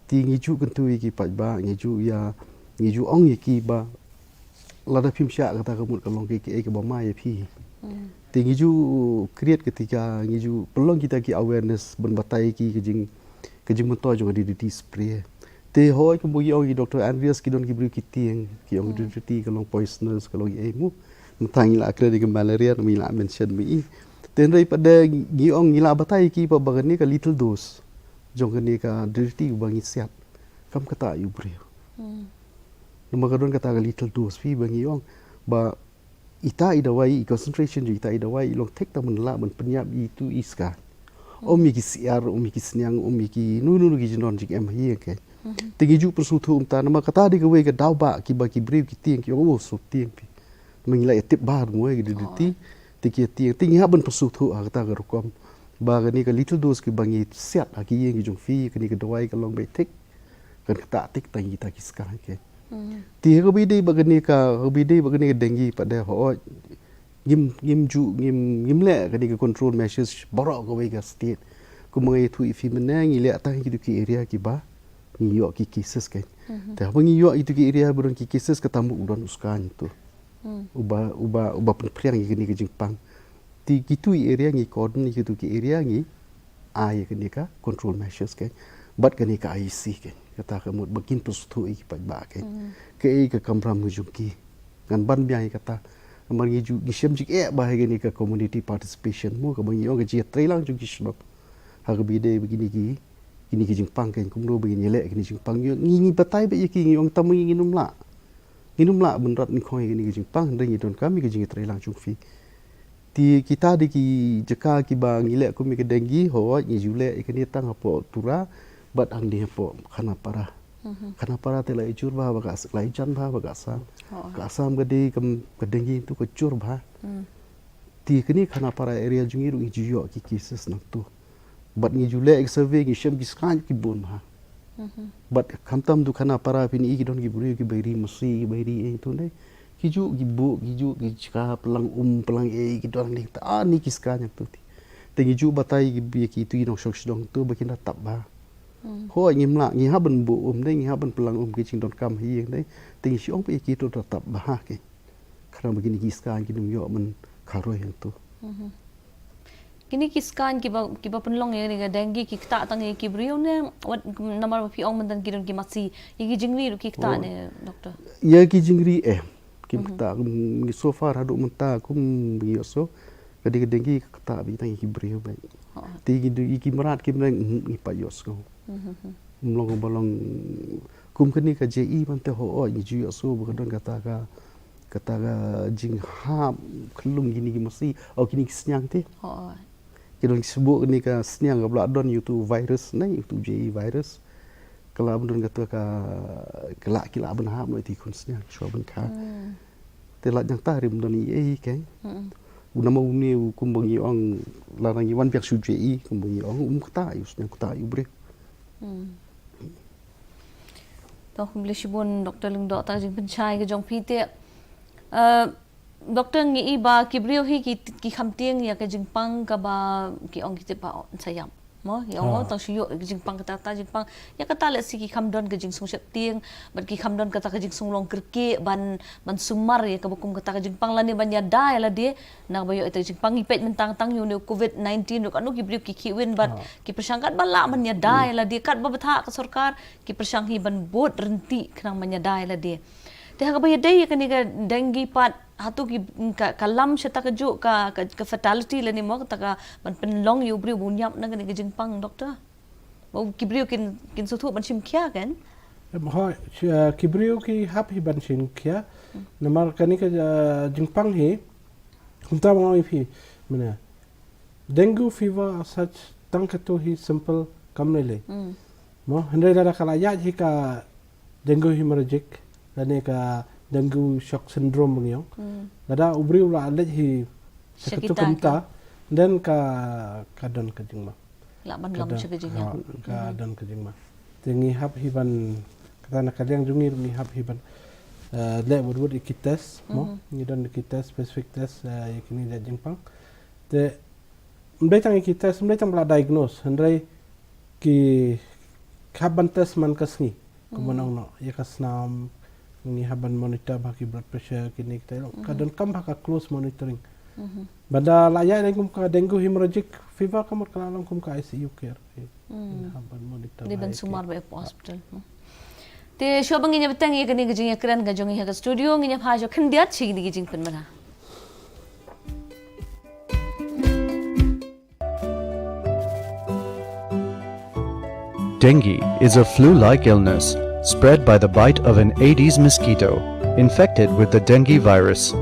Te ngi ju kyntu ïa ki paidbah, ngi ju ïa, ngi ju ong ïa ki ba lada phim shah kata ka mut ka long kaei kaei kaba ma ïa phi. Te ngi ju create kata ka, ngi ju pynlong kita ki awareness ban batai ïa ki ka jing, ka jingmyntoi jong ka D D T spray. Te hooid kumba ki ong i Doctor Andreas, ki don ki briew ki tieng, ki ong D D T ka long poisonous, ka long ei mo. Mynta ngi la kren ïa ka malaria, ngi la mention ma i. Te hynrei pat de ngi ong, ngi la batai ïa ki ba, ba kane ka little dose jong kane ka D D T ba ngi siat, kam ktah ïa u briew. Namar ka don kata ka little dose phi, ba ngi ong ba ita i dawai, i concentration jong ita i dawai i long thik tang ban lah ban pynïap ïa itu i skai. Ym ïa ki syiar, ym ïa ki sniang, ym ïa kino kino ki jingdon jingem hi, okay. Te ngi ju pynsngewthuh kumta, namar kata dei kawei ka daw ba kiba ki briew ki tieng, ki ong, oh, sop tieng phi. Namar ngi la ïa tip bha mo ïa ka D D T. Te ki tieng, te ngi hap ban pynsngewthuh ha kata ka rukom ba kane ka little dose kiba ngi siat ha ki ïing ki jong phi, kane ka dawai ka long beit thik. Kan ktah tik tang ïa kita ki skai, okay. Te ha kaba ïadei bad kane ka, ha kaba ïadei bad kane ka dengue pat de, hooid, ngim, ngim ju, ngim, ngim leh kane ka control measures baroh kawei ka state. Kumba nga ïathuh ïa phi mynne, ngi leh tang ïa kitu ki area kiba ngi ïoh ki cases, kan. Te haba ngi ïoh ïa kitu ki area ba don ki cases, kata mut don u skaiñ tu, uba, uba, uba pynphriang ïa kane ka jingpang. Te kitu ki area ngi cordon, ïa kitu ki area ngi ai ïa kane ka control measures, kan. Bad kane ka I E C, kan. Kata ka mut ba kin pynsngewthuh ïa ki paidbah, kan. Kaei ka kamram ka jong ki, ngan ban biang ïa kata. Namar ngi ju, ngi shem jingeh bha ïa kane ka community participation mo, kaba ngi ong ka jingïatreilang jong ki shnong ha kaba ïadei bad kine ki, kine ki jingpang, kan, kumno ba ngin ïaleh kine ki jingpang. Ngi, ngi batai beit ïa ki, ngi ong tang ma ngi, ngin ym lah, ngin ym lah ban rat nyngkong ïa kine ki jingpang, hynrei ngi donkam ïa ka jingïatreilang jong phi. Te kita dei ki jaka kiba ngi leh kum ïa ka dengue, hooid, ngi ju leh ïa kane tang hapoh Tura bad hangne hapoh Khanapara. Khanapara te la ïa jur bha bad ka, la ïa jan bha bad ka Assam. Ka Assam ka dei kam, ka dengue tu ka jur bha. Te kane Khanapara area jong ngi ruh ngi ju ïoh ki cases nangtu. Bad ngi ju leh ïa ka survey, ngi shem ki skai ki bun bha. Bad khamtam tu Khanapara, phin i ki don ki briew kiba ri masi, kiba ri ei tu ne. Ki ju ki buh, ki ju ki jaka pynlang um, pynlang ei, ki don ne ta, ah, ne ki skai nangtu te. Te ngi ju batai ïa ki, ïa kitu ki nongshong shnong tu ba kin da tap bha. Hooid, ngim lah, ngi hap ban buh um ne, ngi hap ban pynlang um ki jingdonkam ha ïing ne. Te ngi shu ong ba ïa kitu da tap bha, kan. Khnang ba kine ki skai kin ym ïoh ban kharoi hangtu. Kine ki skai kiba, kiba pynlong ïa kane ka dengue ki ktah tang ïa ki briew ne, wat namar ba phi ong mynta ki don ki masi, ïa ki jingri ruh ki ktah ne, Doctor? Ïa ki jingri, eh, kim ktah, kum ngi so far haduh mynta kum ngi ïohsngew, ka dei ka dengue ka ktah beit tang ïa ki briew beit. Te ïa ki, ïa ki mrad ki mreng, mm, ngi pat ïohsngew. Ym long ba long kum kane ka J E ban te, hooid, ngi ju ïohsngew ba ka don kata ka, kata ka jinghap khyllung kine ki masi, oh, kine ki sniang te. Ki don ki shu buh kane ka sniang kaba la don ïa utu virus ne, ïa utu J E virus. Ka la ban don kata ka, ka la, ki la ban hap noh ïa utu i khun sniang shuwa ban kha. Te la nangta rim don ei ei, kan. U namar une u kumba ngi ong, lada ngi wan biang shu J E kumba ngi ong, um ktah ïa u sniang, ktah ïa u briew. To, khublei shibun Doctor Lyngdoh, ta ka jingpynshai ka jong phi te. Eh, Doctor, ngi i ba ki briew hi ki, ki kham tieng ïa ka jingpang kaba ki ong ki tip ba, oh, sa ïap. Mo, ïa, oh, tang shu ïoh ka jingpang kata, kata jingpang. Ïa kata lehse ki kham don ka jingsngewsih tieng, bad ki kham don kata ka jingsngew long kyrkieh ban, ban sumar ïa kaba kum kata ka jingpang lane ban ïada ïa lade na kaba ïoh ïa kata ka jingpang. Ngi peit mynta tang ïa une u covid nineteen ruh katno ki briew ki khih win bad ki pyrshang katba lah ban ïada ïa lade, katba bthah ka sorkar, ki pyrshang hi ban bud ryntih khnang ban ïada ïa lade. Te ha kaba ïadei ïa kane ka dengue pat, hato ki, ka, ka lam shata kajuh ka, ka, ka fatality lane mo kata ka ban pynlong ïa u briew ba un ïap na kane ka jingpang, Doctor? Ba ki briew kin, kin sngewthuh ban shim khia, kan? Em, hooid, ki briew ki hap hi ban shim khia. Namar kane ka, eh, jingpang hi, kumta ba nga ong ïa phi mynne, dengue fever as such tang katu hi simple kam lei lei. Mo, hynrei lada ka la ïaid hi ka dengue hemorrhagic lane ka dengue shock syndrome ba ngi ong, lada u briew u la leit hi sha katu kumta, Then ka, ka don ka jingma. Lah ban long sha ka jingma. Ha, ka don ka jingma. Te ngi hap hi ban, kata na ka liang jong ngi ngi hap hi ban, eh, leh wut wut ïa ki test, mo? Ngi don ki test, specific test, eh, ïa kine ki jingpang. Te, ym dei tang ïa ki test, ym dei tang ba la diagnose, hynrei ki hap ban test man ka sngi. Kumba nang noh, ïa ka snam, ngi hap ban monitor bha ki blood pressure, kine kita ïa. Ka donkam bha ka close monitoring. Bad la ïa kum ka dengue hemorrhagic fever ka mut ka la long kum ka I C U care. Ngi hap ban monitor bha ban sumar bha ïa ka hospital. Te shuwa ba ngin ïa bteng ïa kane ka jingïakren ka jong ngi ha ka studio, ngin ïa phai shuwa khyndiat sha kine ki jingpynbna. Dengue is a flu-like illness spread by the bite of an Aedes mosquito infected with the dengue virus.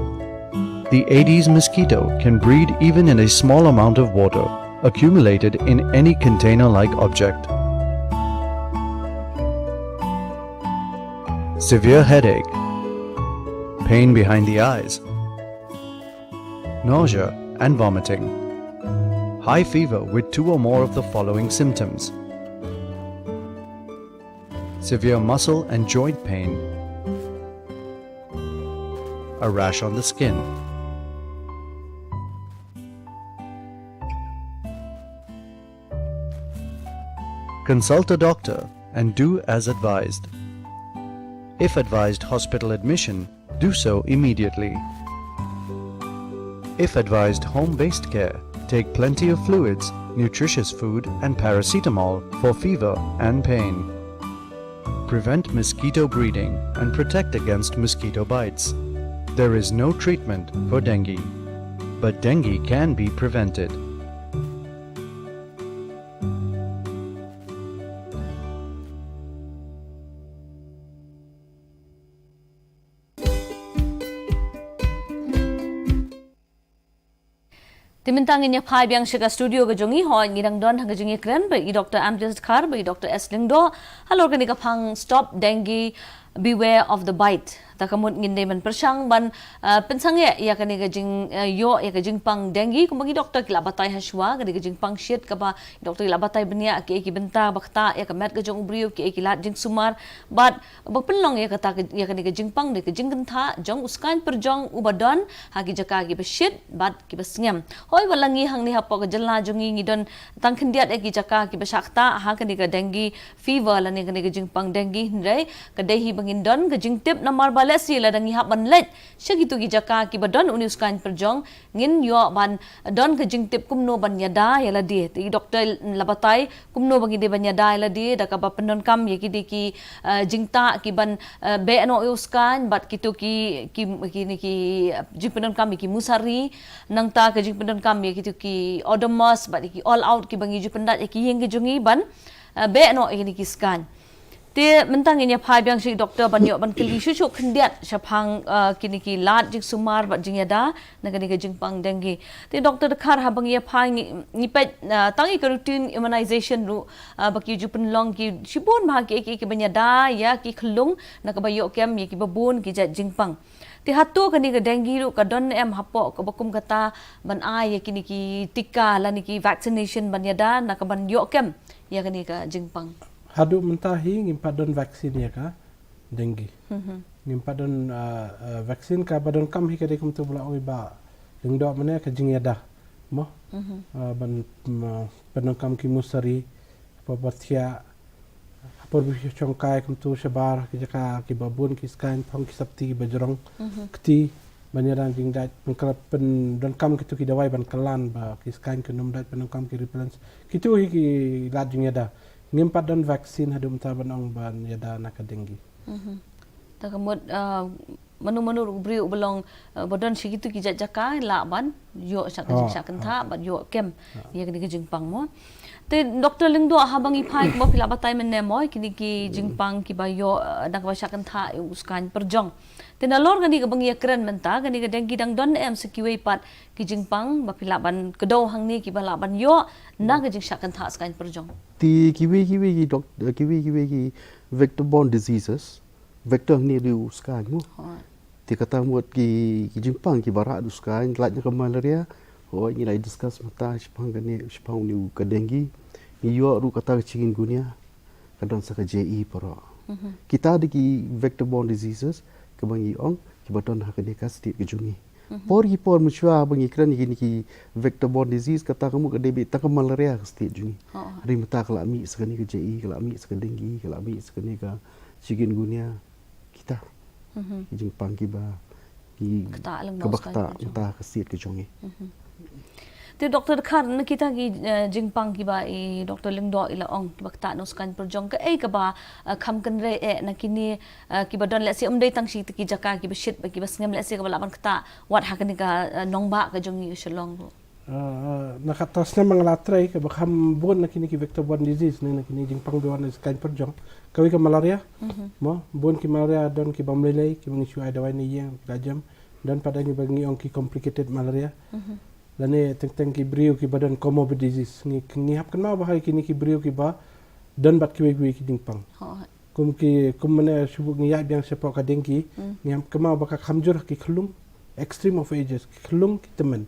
The Aedes mosquito can breed even in a small amount of water accumulated in any container-like object. Severe headache, pain behind the eyes, nausea and vomiting, high fever with two or more of the following symptoms: severe muscle and joint pain, a rash on the skin. Consult a doctor and do as advised. If advised hospital admission, do so immediately. If advised home-based care, take plenty of fluids, nutritious food, and paracetamol for fever and pain. Prevent mosquito breeding and protect against mosquito bites. There is no treatment for dengue, but dengue can be prevented. Te mynta ngin ïa phai biang sha ka studio ka jong ngi, hooid ngi dang don ha ka jingïakren bad i Doktor Amjad Dkhar bad i Doktor S Lyngdoh halor kane ka phang Stop Dengue, Beware of the Bite. Ta ka mut ngin dei ban pyrshang ban, eh, pynsangeh ïa kane ka jing, eh, ïoh ïa ka jingpang dengue, kumba ngi doktor ki la batai ha shuwa, kane ka jingpang shit kaba doktor ki la batai bniah, kiei ki bynta ba ktah ïa ka met ka jong u briew, kiei ki lad jingsumar, bad ba pynlong ïa kata ka, ïa kane ka jingpang dei ka jingkyntha jong u skaiñ pyrjong uba don ha ki jaka kiba shit bad kiba sngem. Hooid, wat la ngi hangne hapoh ka jylla jong ngi ngi don tang khyndiat ïa ki jaka kiba shah ktah ha kane ka dengue fever lane kane ka jingpang dengue, hynrei ka dei hi ba ngin don ka jingtip namar ba lehse lada ngi hap ban leit sha kito ki jaka kiba don une u skaiñ pyrjong, ngin ïoh ban don ka jingtip kumno ban ïada ïa lade. Te i doktor la batai kumno ba ngi dei ban ïada ïa lade da kaba pyndonkam ïa kidei ki, eh, jingtah ki ban, eh, beh noh ïa u skaiñ bad kito ki, ki, kine ki, eh, jingpyndonkam ïa ki musari, nangta ka jingpyndonkam ïa kito ki Odomos bad ïa ki All Out kiba ngi ju pyndait ïa ki ïing ki jong ngi ban, eh, beh noh ïa kine ki skaiñ. Te mynta ngin ïa phai biang sha i doktor ban ïoh ban kylli shuh shuh khyndiat shaphang, eh, kine ki lad jingsumar bad jingïada na kane ka jingpang dengue. Te Doktor Dkhar, haba ngi ïa phai ngi, ngi peit, eh, tang ïa ka routine immunization ruh, eh, ba ki ju pynlong ki shibun bha kiei kiei kiban ïada ïa ki khyllung na kaba ïoh kem ïa kiba bun ki jait jingpang. Te hato kane ka dengue ruh ka don em hapoh kaba kum kata ban ai ïa kine ki tika lane ki vaccination ban ïada na kaban ïoh kem ïa kane ka jingpang? Haduh mynta hi ngim pat don vaccine ïa ka dengue. Mhm. Ngim pat don, ah, ah, vaccine, kaba donkam hi ka dei kumta ba la ong i Bah Lyngdoh mynne, ka jingïada. Mo? Mhm. Ah, ban, mm, ah, pyndonkam ki musari, hapoh ba thiah, hapoh ba shongkai kumta shabar, ki jaka kiba bun ki skaiñ phong ki sopti kiba jrong. Mhm. Kti, ban ïada jingdait, ban kylla, pyndonkam kito ki dawai ban kylla ba ki skaiñ kin ym dait, pyndonkam ki repellents. Kito hi ki lad jingïada. Ngim pat don vaccine haduh mynta ban ong ban ïada na ka dengue. Mhm. Ta ka mut, ah, mano mano ruh u briew uba long, ah, ba don sha kito ki jait jaka lah ban ïoh sha ka, oh, jingshah kynthah, oh, bad ïoh kem, oh, ïa kane ka jingpang mo. Te Doktor Lyngdoh, haba ngi phai kumba phi la batai mynne mo, kine ki jingpang kiba ïoh, ah, na kaba shah kynthah ïa u skaiñ pyrjong. Te nalor kane kaba ngi ïakren mynta, kane ka dengue dang don em sa kiwei pat ki jingpang ba phi lah ban kdew hangne kiba lah ban ïoh na ka jingshah kynthah skaiñ pyrjong? Te kiwei kiwei ki dok-, kiwei kiwei ki vector borne diseases, vector hangne dei u skaiñ mo. Hooid. Te kata mut ki, ki jingpang kiba rah da u skaiñ, lait na ka malaria, Hooid, ngi la discuss mynta shaphang kane, shaphang une u ka dengue. Ngi ïoh ruh kata ka chikungunya ka don sa ka J E baroh. Kita dei ki vector borne diseases kaba ngi ong kiba don ha kane ka state ka jong ngi. Por ki por mynshwa ba ngi kren ïa kine ki vector borne disease, kata ka mut ka dei beit tang ka malaria ka state jong ngi. Hynrei mynta ka la mih sa kane ka J E, ka la mih sa ka dengue, ka la mih sa kane ka chikungunya. Kita ki jingpang kiba ki, kata lang kaba kata mynta ka state ka jong ngi. Te Doctor Dkhar, na kita ki, eh, jingpang kiba i Doctor Lyngdoh i la ong kiba kata nongskaiñ pyrjong, kaei kaba, eh, kham kynrei eh na kine, eh, kiba don, let's say, ym dei tang shi ki jaka kiba shit ba kiba sngem, let's say, kaba lah ban kata wat ha kane ka, eh, nongbah ka jong ngi u Shillong ruh. Ah, na kata snem nga la trei kaba kham bun na kine ki vector borne disease, ne na kine jingpang ba wan na skaiñ pyrjong. Kawei ka malaria. Mo, bun ki malaria don kiba ym lei lei, kiba ngi shu ai dawai ne ïeng, ki la jem. Don pat de kiba ngi ong ki complicated malaria. Lane teng teng ki briew kiba don comorbid disease. Ngi, ngi hap kynmaw ba ha kine ki briew kiba don bad kiwei kiwei ki jingpang. Kum ki, kum mane shu ngi ïaid biang shapoh ka dengue, ngi hap kynmaw ba ka kham jur ha ki khyllung, extreme of ages, ki khyllung ki tymmen.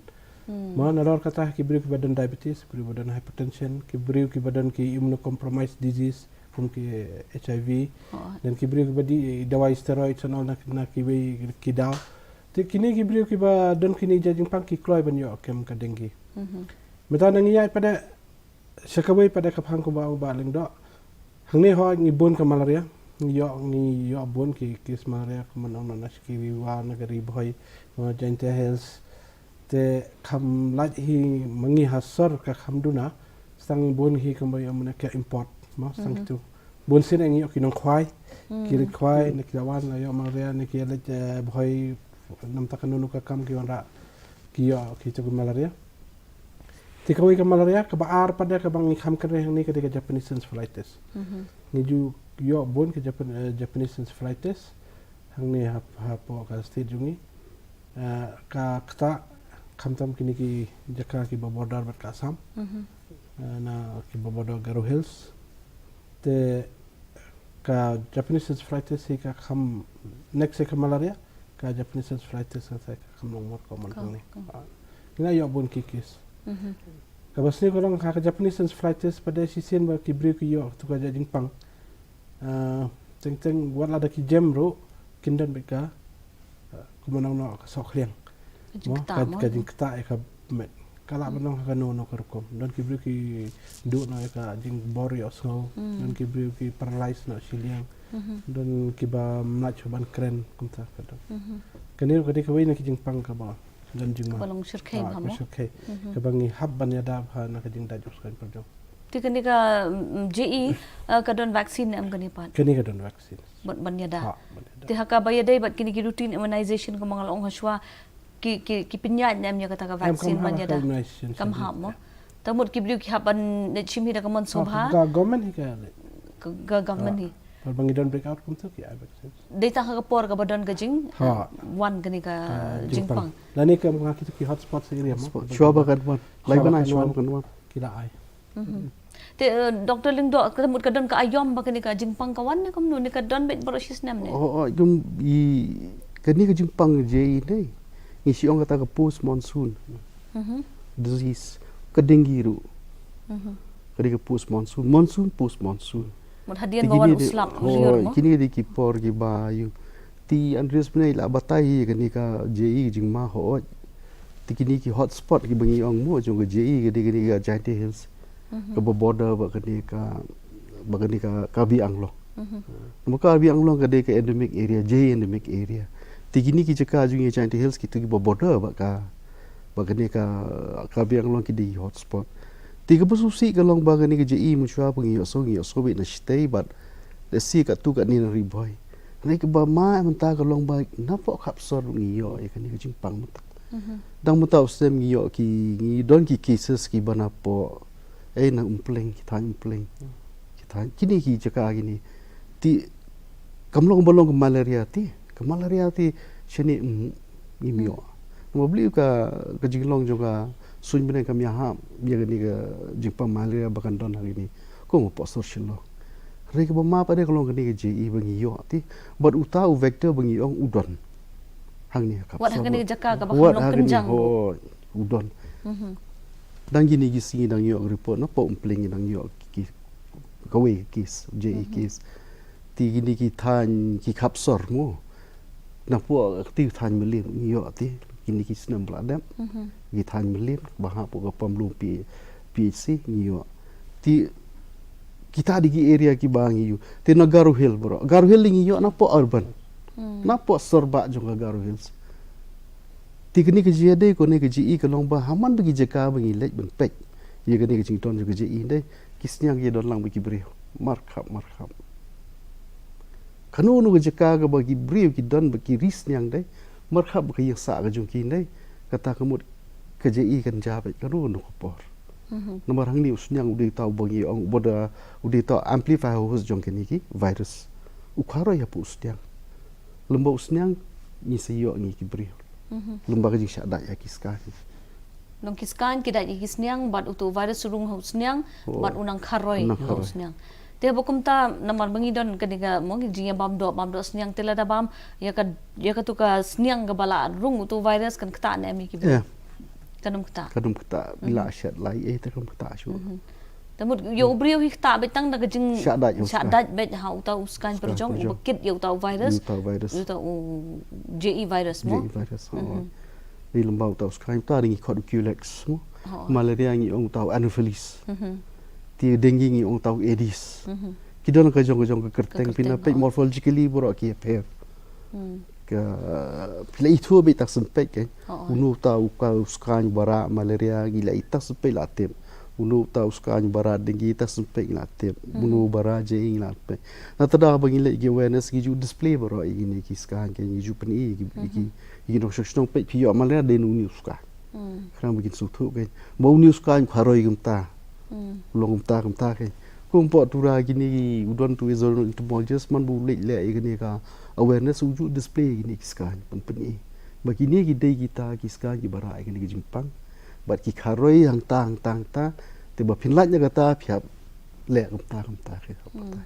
Mo, nalor kata ki briew kiba don diabetes, ki briew kiba don hypertension, ki briew kiba don ki immunocompromised disease, kum ki H I V, dan ki briew kiba die dawai steroids and all na, na kiwei ki daw. Te kine ki briew kiba don kine ki jingpang ki kloi ban ïoh kem ka dengue. Mynta ngi ïaid pat de sha kawei pat de ka phang kaba u Bah Lyngdoh. Hangne hooid ngi bun ka malaria. Ngi ïoh, ngi ïoh bun ki case malaria kumba nong na shi ki ri wa na ka Ri Bhoi, na Jaintia Hills. Te kham lait hi ma ngi ha sor ka kham duna. Sa tang bun hi kumba ïoh mane ka import, mo, sa tang kitu. Bun sien ngi ïoh ki nongkhwai, ki leit khwai, ne ki la wan la ïoh malaria, ne ki leit, eh, Bhoi, namta kano kano ka kam ki wanrah, ki ïoh kitu ki malaria. Te kawei ka malaria kaba ar pat de kaba ngi kham kynrei hangne ka dei ka Japanese encephalitis. Ngi ju ïoh bun ka Japan-, eh, Japanese encephalitis hangne hap-, hapoh ka state jong ngi. Eh, ka kata khamtam kine ki jaka kiba border bad ka Assam. Eh, na kiba border Garo Hills. Te ka Japanese encephalitis hi ka kham, next hi ka malaria, ka Japanese encephalitis hi ka kham long mot common hangne. Ah, ngi la ïoh bun ki case. Kaba sniew ka long ha ka Japanese encephalitis pat de shisien ba ki briew ki ïoh tu ka jingpang. Ah, teng teng wat la da ki jem ruh kin don beit ka, ah, kumba nong noh ka sohkhliang. Ka jingktah, ka jingktah ïa ka met. Ka lah ban long ha kano kano ka rukom. Don ki briew ki duh noh ïa ka jingbor ïohsngew. Don ki briew ki paralyze noh shiliang. Don kiba ym lah shuh ban kren kumta ka don. Kane ruh ka dei kawei na ki jingpang kaba don jingma. Kaba long shyrkhei, ah, kaba shyrkhei. Kaba ngi hap ban ïada bha na ka jingdait jong u skaiñ pyrjong. Te kane ka, mm, J E, eh, ka don vaccine ne em kane pat? Kane ka don vaccine. Ban, ban ïada. Ha, ban ïada. Te ha kaba ïadei bad kine ki routine immunization kumba nga la ong hashwa, ki, ki, ki pynïaid ne em ïa kata ka vaccine ban ïada? Kam hap mo. Te mut ki briew ki hap ban leit shim hi da ka mon sngewbha. Ka government hi ka leit. Ka, ka government hi. Ba ngi don breakout kumta ki ai vaccine. Dei tang ha ka por kaba don ka jing, eh, wan kane ka jingpang. Lane ka, ka kito ki hotspot area mo. Shuwa ba kan wan. Lai ba na shuwa ba kan wan. Ki la ai. Te, eh, Doctor Lyngdoh, ka mut ka don ka aïom ba kane ka jingpang ka wan ne kumno, ne ka don beit baroh shi snem ne? Oh, oh, kum i, kane ka jingpang J E ne, ngi shu ong kata ka post monsoon disease, ka dengue ruh. Ka dei ka post monsoon, monsoon, post monsoon. Mut hadien ba wan u slap u rior mo? Kine dei ki por kiba ïoh. Te Andreas Bnei la batai ïa kane ka J E ka jingma hooid. Te kine ki hotspot kiba ngi ong mo jong ka J E ka dei kane ka Jaintia Hills. Kaba border bad kane ka, bad kane ka Karbi Anglong. Namar Karbi Anglong ka dei ka endemic area, J E endemic area. Te kine ki jaka jong ngi Jaintia Hills kito kiba border bad ka, bad kane ka Karbi Anglong ki dei hotspot. Te kaba sngewsih ka long ba kane ka J E mynshuwa ba ngi ïohsngew, ngi ïohsngew beit na shatei bad lehse katto katne na Ri Bhoi. Hynrei kaba ma mynta ka long ba napoh ka hapsor ngi ïoh ïa kane ka jingpang mynta. Dang mynta u snem ngi ïoh ki, ngi don ki cases kiba napoh, eh, na Umpleng, ki thaiñ Umpleng. Ki thaiñ, kine ki jaka kine. Te kam long ba long ka malaria te, ka malaria te shane, mm, ngim ïoh. Namar balei ka, ka jinglong jong ka suiñ bneng kam ïahap ïa kane ka jingpang malaria ba kan don ha kine. Kum hapoh sor Shillong. Hynrei kaba ma pat de ka long kane ka J E ba ngi ïoh te. Bad uta u vector ba ngi ong u don hangne ha ka, wat ha kane ka jaka kaba kham long kynjang. Hooid, u don. Dang kine ki sngi dang ïoh report na pok Umpleng dang ïoh ki kawei ka case, J E case. Te kine ki thaiñ ki khap sor mo. Na pok ka ti thaiñ Mylliem ngi ïoh te kine ki snem ba la dep. Ki thaiñ Mylliem ba hap ka pom lum P H C ngi ïoh. Te kita dei ki area kiba ngi ïoh. Te na Garo Hill bro. Garo Hill ngi ïoh na pok urban. Na pok sor ba jong ka Garo Hills. Te kane ka jingïadei kane ka jingïohi ka long ba ha man ba ki jaka ba ngi leit ban peit ïa kane ka jingdon jong ka jingïohi dei ki sniang ki don lang ba ki briew markhap markhap. Kano kano ka jaka kaba ki briew ki don ba ki ri sniang dei markhap ba ka ïing sah ka jong ki dei kata ka mut ka jingïohi kan jia beit kano kano ka por. Namar hangne u sniang u dei uta uba ngi ong uba da u dei uta amplifier host jong kane ki virus. U kharoi hapoh u sniang. Lem bad u sniang ngi sa ïoh ngi ki briew. Lem bad ka jingshah dait ïa ki skaiñ. Nong ki skaiñ ki dait ïa ki sniang bad uto u virus u rung ha u sniang bad u nang kharoi ha u sniang. Te ba kumta namar ba ngi don kane ka mo ngi jingïabam doh bam doh sniang te lada bam ïa ka ïa katu ka sniang kaba la rung uto u virus kan ktah ne em ïa ki briew. Kan ym ktah. Kan ym ktah la shet lai eh te kan ym ktah shuh. Te mut ïa u briew hi ktah beit tang da ka jing shah dait beit ha uta u skaiñ pyrjong uba kit ïa uta u virus. Uta u virus. Uta u J E virus mo. J E virus. Dei lem bad uta u skaiñ uta dei ngi khot u Culex mo. Malaria ngi ong uta u Anopheles. Te dengue ngi ong uta u Aedes. Ki don ka jong ka jong ka kyrteng phin peit morphologically baroh ki ïapher. Ka phi la ithuh beit tak sempet kan. Uno uta u ka u skaiñ bara malaria ngi la ita sempet la tip. Uno uta u skaiñ bara dengue ita sempet la tip. Uno bara je ing la tip. Na tada ba ngi leh ki awareness ngi ju display baroh ïa kine ki skaiñ kan ngi ju pyni ïa ki ïa ki nongshong shnong peit phi ïoh malaria dei uno u skaiñ. Khnang ba kin sngewthuh kan ba uno u skaiñ kharoi kumta. Long kumta kumta kan. Kum pok tura kine u don tu i zone entomologist man ba u leit leh ïa kine ka awareness u ju display ïa kine ki skaiñ pyn pyni ba kine ki dei kita ki skaiñ ki bara ïa kine ki jingpang bad ki kharoi hangta hangta hangta te ba phin lait na kata phi hap leh kumta kumta ki hap kumta.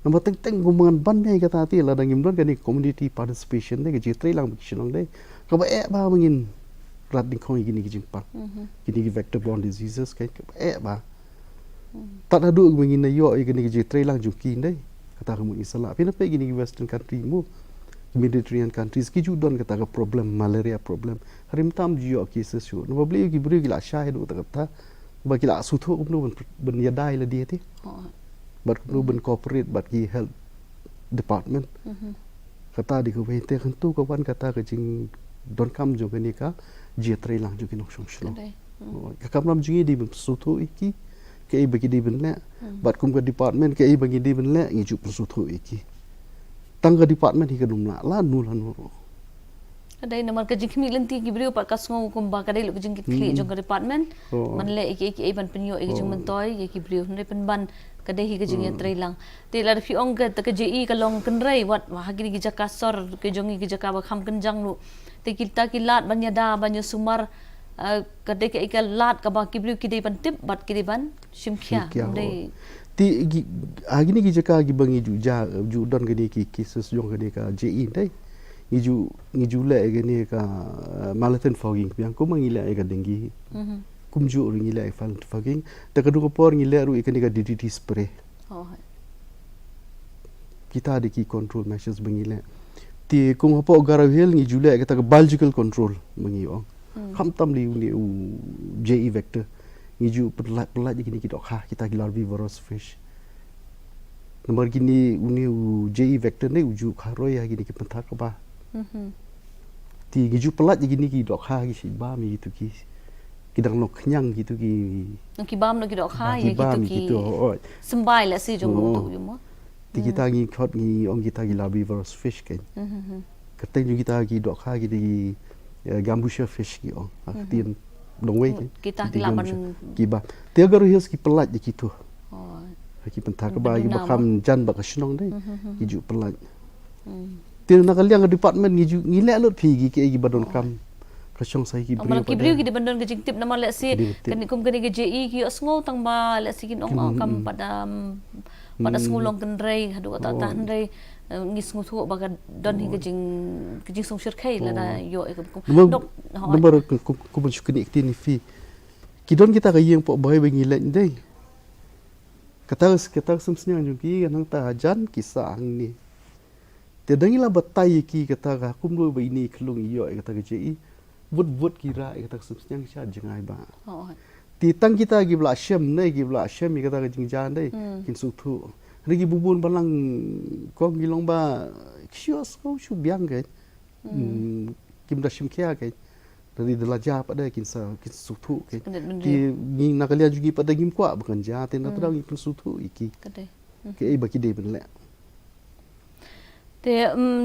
Namar teng teng kum ngan ban mei kata te lada ngim don kane community participation de ka jingtrei lang ba ki shnong de kaba eh ba ma ngin rat ding khong ïa kine ki jingpang kine ki vector borne diseases kan kaba eh ba. Tad haduh ba ngin ïoh ïa kine ki jingtrei lang jong ki dei kata ka mut ngi sa lah phi na peit kine ki western country mo ki Mediterranean countries ki ju don kata ka problem malaria problem. Harim tam ju ïoh cases shuh naba bli ki briew ki la shai haduh kata kata ba ki la sngewthuh kumno ban ïada ïa lade te. Bad kumno ban cooperate bad ki health department. Kata dei kawei te kyntu ka wan kata ka jingdonkam jong kane ka jingïatreilang jong ki nongshong shnong. Ka kamram jong ngi dei ban pynsngewthuh ïa ki kaei ba ki dei ban leh bad kum ka department kaei ba ngi dei ban leh ngi ju pynsngewthuh ïa ki. Tang ka department hi kan ym lah lano lano ruh. Ka dei namar ka jingkhmih lynti ki briew pat ka sngew kumba ka dei lut ka jingkitkhlieh jong ka department. Man leh ïa ki ïa ki ban pynïoh ïa ki jingmyntoi ïa ki briew hynrei pynban ka dei hi ka jingïatreilang. Te lada phi ong ka ta ka J E ka long kynrei wat ha kine ki jaka sor ki jong ngi ki jaka ba kham kynjang ruh. Te kita ki lad ban ïada ban ïasumar ka dei ka ïa ka lad kaba ki briew ki dei ban tip bad ki dei ban shim khia. Te ha kine ki jaka kiba ngi ju ja ju don kane ki cases jong kane ka J E dei. Ngi ju ngi ju leh ïa kane ka malathon fogging biang kumba ngi leh ïa ka dengue. Kumjuh ruh ngi leh ïa ka malathon fogging. Te ka dei ka por ngi leh ruh ïa kane ka D D T spray. Kita dei ki control measures ba ngi leh. Te kum hapoh Garo Hills ngi ju leh ïa kata ka biological control ba ngi ong. Khamtam lei une u J E vector ngi ju pynlait pynlait ïa kine ki dohkha kita ki larvivorous fish. Namar kine une u J E vector ne u ju kharoi ha kine ki pynthar kaba. Te ngi ju pynlait ïa kine ki dohkha ki shi bam ïa kitu ki ki dang long khñiang kitu ki. Nong ki bam nong ki dohkha ïa kitu ki. Symbai la si jong tu ïa mo. Te kita ngi khot ngi ong kita ki larvivorous fish kan. Kyrteng jong kita ki dohkha kita ki gambusha fish ki ong. Ktien dong wei kan. Kita ki laban ki ba. Te Garo Hills ki pynlait ïa kitu. Ki pynthar kaba ki ba kham jan ba ka shnong dei. Ki ju pynlait. Te na ka liang ka department ngi ju ngi leh lut phi ki ki ba donkam. Ka shong sa ïa ki briew. Ki briew ki dei ban don ka jingtip namar lehse kane kum kane ka J E ki ïohsngew tang ba lehse kin ong, oh, kam pat da, pat da sngew long kynrei haduh katta katta, hynrei ngi sngewthuh ba ka don hi ka jing, ka jingsngewsih lada ïoh ïa ka kum. Namar kum ban shu kane ka kti ni phi, ki don kita ka ïing pok bai ba ngi leh dei. Kata, kata ka sum sniang jong ki kan hangta hajan ki sah hangne. Te dang ila batai ïa ki kata ka kumno ba ine i khlung i ïoh ïa kata ka J E. Vut vut ki rah ïa kata ka sum sniang sha jngai ba. Te tang kita ki ba la shem ne, ki ba la shem ïa kata ka jingjia dei kin sngewthuh. Hynrei ki bun bun balang kong ki long ba ki shu sngewsih biang kein. Kim da shim khia kein. Hynrei da la jia pat de kin sa, kin sngewthuh kein. Ki ngi na ka liang jong ngi pat de ngim kwah ba kan jia, te na ka daw ngi pynsngewthuh ïa ki. Kaei ba ki dei ban leh. Te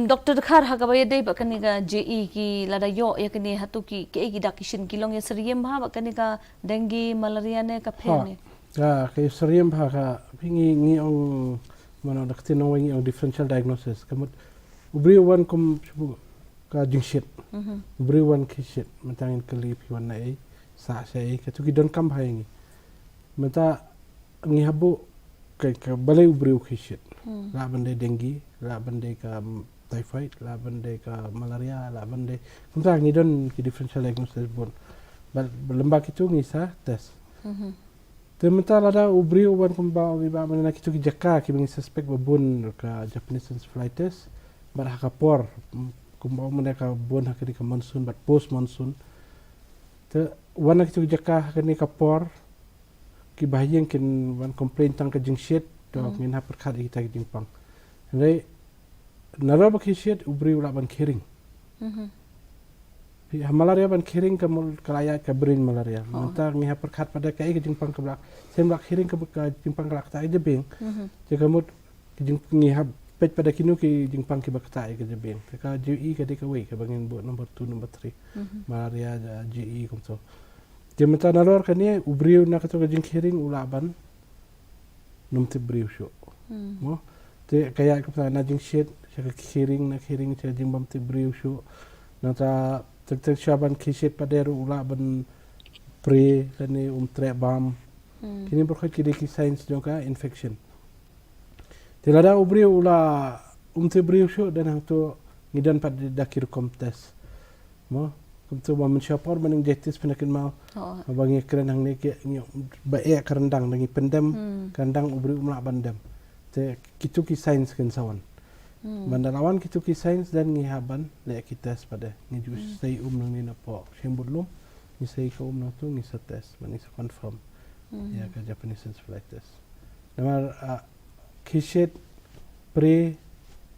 Doctor Dkhar, ha kaba ïadei bad kane ka J E, ki lada ïoh ïa kane, hato ki, kiei ki dak ki shin, ki long ïa syriem bha bad kane ka dengue, malaria ne ka pher ne? Ka ïa syriem bha ka, phi, ngi, ngi ong, mano da ka ktien nongwei ngi ong differential diagnosis. Ka mut u briew u wan kum shu ka jingshit. U briew u wan khie shit, mynta ngin kylli phi wan na ei, sah sha ei, kato ki donkam bha ïa ngi. Mynta ngi hap buh ka, ka balei u briew u khie shit. Lah ban dei dengue, lah ban dei ka typhoid, lah ban dei ka malaria, lah ban dei, kumta ngi don ki differential diagnosis bun. Bad lyngba kito ngi sa test. Te mynta lada u briew u wan kumba, kumba mynta na kito ki jaka kiba ngi suspect ba bun ka Japanese encephalitis. Bad ha ka por kumba mynta ka bun ha kane ka monsoon bad post monsoon. Te wan na kito ki jaka ha kane ka por, kiba ha ïing kin wan complain tang ka jingshit, to ngin hap pyrkhat ïa kita ki jingpang. Hynrei nalor ba khie shit u briew u lah ban khie ring. Phi, ha malaria ban khie ring ka mut ka la ïaid ka brain malaria. Mynta ngi hap pyrkhat pat de kaei ka jingpang kaba la, shem la khie ring ka, ka jingpang ka la ktah ïa ka jabieng. Te ka mut ka jing, ngi hap peit pat de kino ki jingpang kiba ktah ïa ka jabieng. Te ka J E ka dei kawei kaba ngin buh number two, number three. Malaria, J E kumto. Te mynta nalor kane u briew na kato ka jingkhie ring u lah ban nym tip briew shuh. Mo? Te ka ïaid kumta na jingshit sha ka khie ring, na khie ring sha ka jingbym tip briew shuh. Nangta teng teng shuwa ban khie shit pat de ruh u lah ban pre lane um treh bam. Kine baroh ki dei ki signs jong ka infection. Te lada u briew u la um tip briew shuh, dang hangto ngi don pat da ki rukom test. Mo, kumto ba mynshuwa por ba ngi jai test phin da kynmaw. Ba ngi kren hangne ki, ngi ba eh ka ryndang, da ngi pyndem ka ryndang, u briew um lah ban dem. Te kito ki signs kin sa wan. Ban da la wan kito ki signs, dang ngi hap ban leh ki test pat de. Ngi ju sei um nangne na poh shim bud lum, ngi sei ka um nangto, ngi sa test, ban ngi sa confirm ïa ka Japanese encephalitis. Namar, ah, khie shit, pre,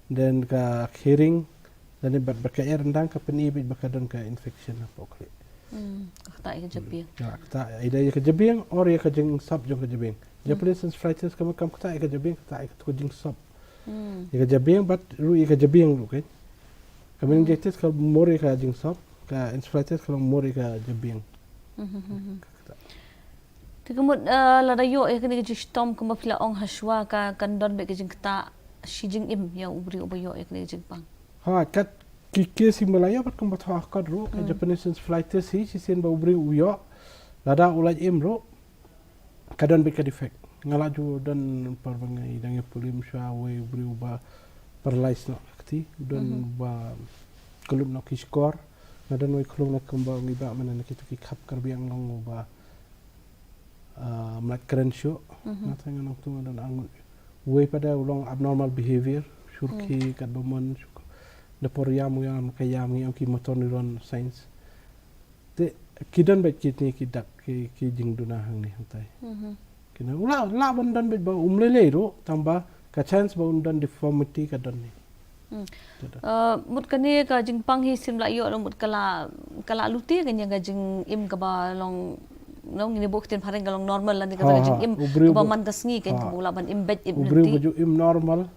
then ka khie ring, then bad, bad ka eh ryndang ka pyni bad ba ka don ka infection hapoh khlieh. Ka ktah ïa ka jabieng. Ka ktah ïa ka jabieng or ïa ka jingsop jong ka jabieng. Japanese encephalitis ka mut kam ktah ïa ka jabieng, ktah ïa ka jingsop. Ïa ka jabieng bad ruh ïa ka jabieng ruh kein. Ka meningitis ka mur ïa ka jingsop, ka encephalitis ka long mur ïa ka jabieng. Te ka mut, eh, lada ïoh ïa kane ka jingshitom kumba phi la ong ha shuwa, ka kan don beit ka jingktah shi jingim ïa u briew uba ïoh ïa kane ka jingpang. Ha, kat ki case hi ma la ïoh pat kumba thoh ha kot ruh, ka Japanese encephalitis hi, shisien ba u briew u ïoh, lada u lait im ruh, ka don beit ka defect. Nga la ju don por ba nga dang ïa pule mynshuwa, wei u briew uba paralyzed noh ka kti, u don uba kyllup noh ki shkor, nga don wei khlung na kumba ngi bah mynne na kito ki khap Karbi Anglong uba ah, mlait kren shuh. Nga tharai nga nang tu nga don arngut. Wei pat de u long abnormal behavior, shur khie katba mon, da por ïam u ïam ka ïam, ngi ong ki motor neuron signs. Te ki don beit kine ki dak ki, ki jingduna hangne hangtai. Kine u lah, lah ban don beit ba um lei lei ruh, tang ba ka chance ba un don deformity ka don hi. Hmm. Mut kane ka jingpang hi sim lah ïoh, mut ka la, ka la lute kane ka jingim kaba long, long ngin ïa buh ktien phareng ka long normal lane kata ka jingim kaba man ka sngi, kaba u lah ban im beit im lynti. U briew ba ju im normal.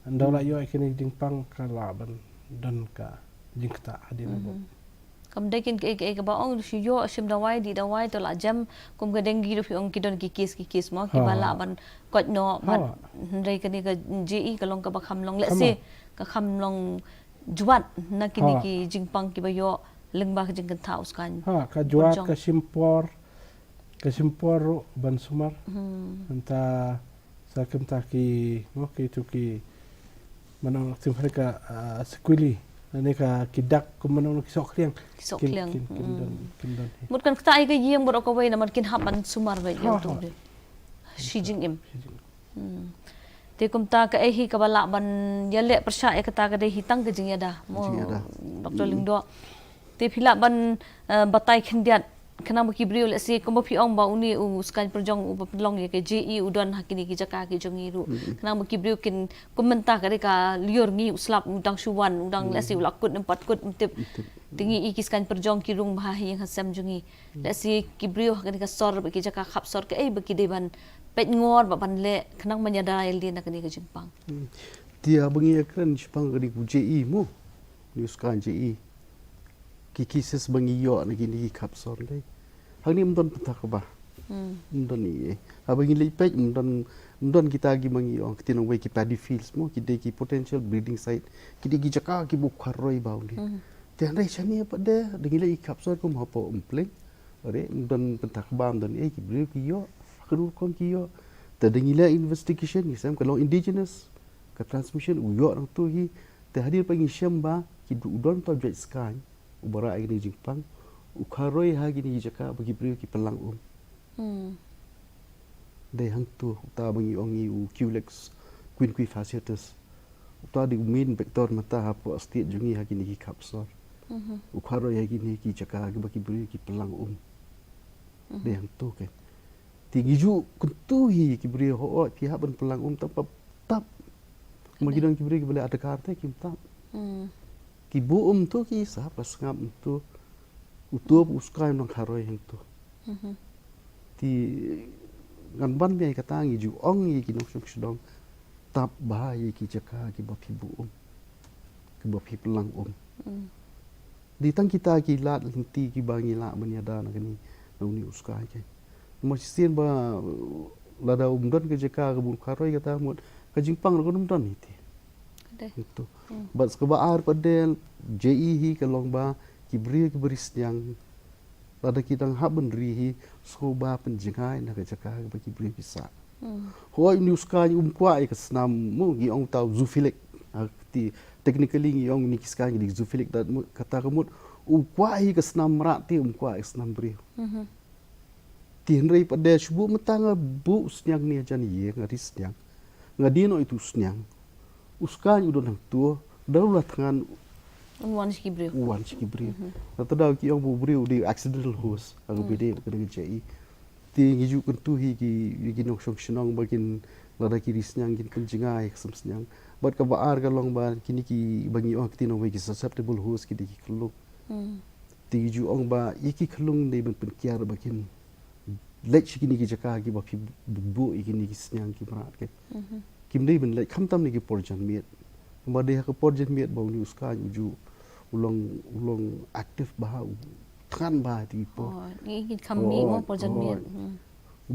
Ynda u la ïoh ïa kane ka jingpang ka lah ban don ka jingktah hadien ba. Kam dei kin kaei kaei kaba ong shu ïoh shim dawai, dih dawai, to la jem, kum ka dengue ruh phi ong ki don ki case ki case mo, kiba lah ban koit noh, bad hynrei kane ka J E ka long kaba kham long, let's say, ka kham long jwat na kine ki jingpang kiba ïoh Lyngba ka jingkynthah u Skaiñ. Ha, ka jwat ka shim por, ka shim por ruh ban sumar. Mynta sa kumta ki, mo, ki tu ki, mano, sim hari ka, ah, sequelae, ne ka ki dak, kum mano ki sohkhliang. Ki sohkhliang. Kin, kin, kin don, kin don. Mut kan kata ai ka ïing baroh kawei namar kin hap ban sumar ba ïa utu. Shi jingim. Te kumta kaei hi kaba lah ban ïaleh pyrshah ïa kata ka dei hi tang ka jingïada, mo, Doktor Lyngdoh. Te phi lah ban, eh, batai khyndiat khnang ba ki briew, lehse kumba phi ong ba une u Skaiñ Pyrjong uba pynlong ïa ka J E u don ha kine ki jaka ki jong ngi ruh. Khnang ba ki briew kin, kum mynta ka dei ka lyiur ngi u slap u dang shu wan, u dang lehse u la kut ne em pat kut em tip. Te ngi i ki Skaiñ Pyrjong ki rung bha ha ïing ha sem jong ngi. Lehse ki briew ha kane ka sor bad ki jaka khap sor kaei ba ki dei ban peit ngor bad ban leh khnang ban ïada ïalade na kane ka jingpang. Te haba ngi ïakren shaphang kane ka J E mo, une u Skaiñ J E, ki cases ba ngi ïoh na kine ki khap sor dei, hangne ym don pynthakba. Ym don ei ei. Haba ngi leit peit ym don, ym don kita kiba ngi ong, ktien nongwei ki paddy fields mo, ki dei ki potential breeding site, ki dei ki jaka kiba u kharoi bha une. Te hynrei shane pat de, da ngi leit ki khap sor kum hapoh Umpling, are ym don pynthakba, ym don ei, ki briew ki ïoh, ha ka rukom ki ïoh. Te da ngi leh investigation ngi shem ka long indigenous ka transmission, u ïoh nangtu hi. Te hadien pat ngi shem ba ki, u don uta u jait skaiñ uba rah ïa kine ki jingpang, u kharoi ha kine ki jaka ba ki briew ki pynlang um. Dei hangtu uta ba ngi ong ngi u Culex quinquefasciatus. Uta dei u main vector mynta hapoh state jong ngi ha kine ki khap sor. U kharoi ha kine ki jaka kiba ki briew ki pynlang um. Dei hangtu ke. Te ngi ju kyntu hi ki briew, hooid phi hap ban pynlang um, tang ba tap. Ma ki don ki briew kiba leh adkar te kim tap. Ki buh um tu ki sah, ba sngap um tu. Utu u Skaiñ nang kharoi hangtu. Te ngan ban biang ïa kata, ngi ju ong ïa ki nongshong shnong tap bha ïa ki jaka kiba phi buh um, kiba phi pynlang um. Dei tang kita ki lad lynti kiba ngi lah ban ïada na kane, na une u Skaiñ ke. Namar shisien ba lada um don ka jaka kaba un kharoi kata mut ka jingpang ruh kan ym don hi te. Bad sa kaba ar pat de, J E hi ka long ba ki briew kiba ri sniang, lada ki dang hap ban ri hi, sngewbha pynjngai na ka jaka kaba ki briew ki sah. Hooid une u Skaiñ um kwah ïa ka snam mo, ngi ong uta u zoophilic. Te technically ngi ong une ki Skaiñ ki dei zoophilic, kata ka mut u kwah ïa ka snam mrad te um kwah ïa ka snam briew. Te hynrei pat de shu buh mynta nga buh u sniang ne jan ïing, nga ri sniang, nga die noh ïa utu u sniang, u Skaiñ u don hangtu, da u la thngan, un wan sha ki briew. U wan sha ki briew. Nangta da ki ong ba u briew u dei accidental host ha kaba ïadei bad kane ka J E. Te ngi ju kyntu hi ki, ki nongshong shnong ba kin, lada ki ri sniang kin pynjngai ïa ka sem sniang. Bad kaba ar ka long ba kine kiba ngi ong ha ktien nongwei ki susceptible host ki dei ki khyllung. Te ngi ju ong ba ïa ki khyllung dei ban pynkiar ba kin leit sha kine ki jaka kiba phi buh ïa kine ki sniang ki mrad ke. Kim dei ban leit khamtam na ki por janmiet. Namar dei ha ka por janmiet ba une u Skaiñ u ju, u long, u long active bha, u thngan bha ha kito ki por. Ngi kham mih mo por janmiet. U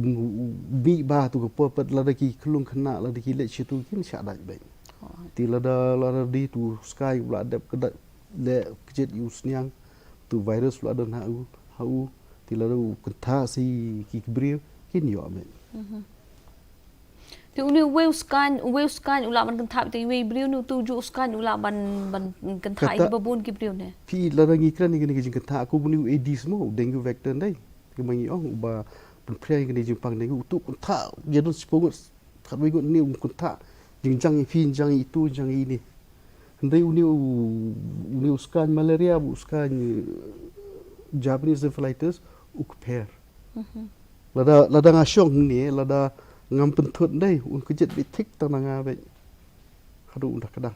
mih bha ha kito ki por, pat lada ki khyllung khynnah lada ki leit sha kito kin shah dait beit. Te lada, lada dei utu u Skaiñ u la dep ka dait leh kjit ïa u sniang, utu u virus u la don ha u, ha u, te lada u kynthah sa ïa ki briew kin ïoh beit. Te une uwei u Skaiñ, uwei u Skaiñ u lah ban kynthah beit tang iwei i briew ne utu u juh u Skaiñ u lah ban, ban kynthah ïa kiba bun ki briew ne? Phi, lada ngi kren ïa kane ka jingkynthah, kum une u Aedes mo, u dengue vector dei, kaba ngi ong uba pynphriang ïa kane ka jingpang dengue, utu u kynthah ïa don shiphew ngut, khatwei ngut ne um kynthah, jingjang ïa phi, jingjang ïa itu, jingjang ïa ine. Hynrei une u, une u Skaiñ malaria bad u Skaiñ, eh, Japanese encephalitis u kper. Lada, lada nga shong hangne, lada ngam pynthut dei, un kjit beit thik tang na nga beit. Haduh un da kdang.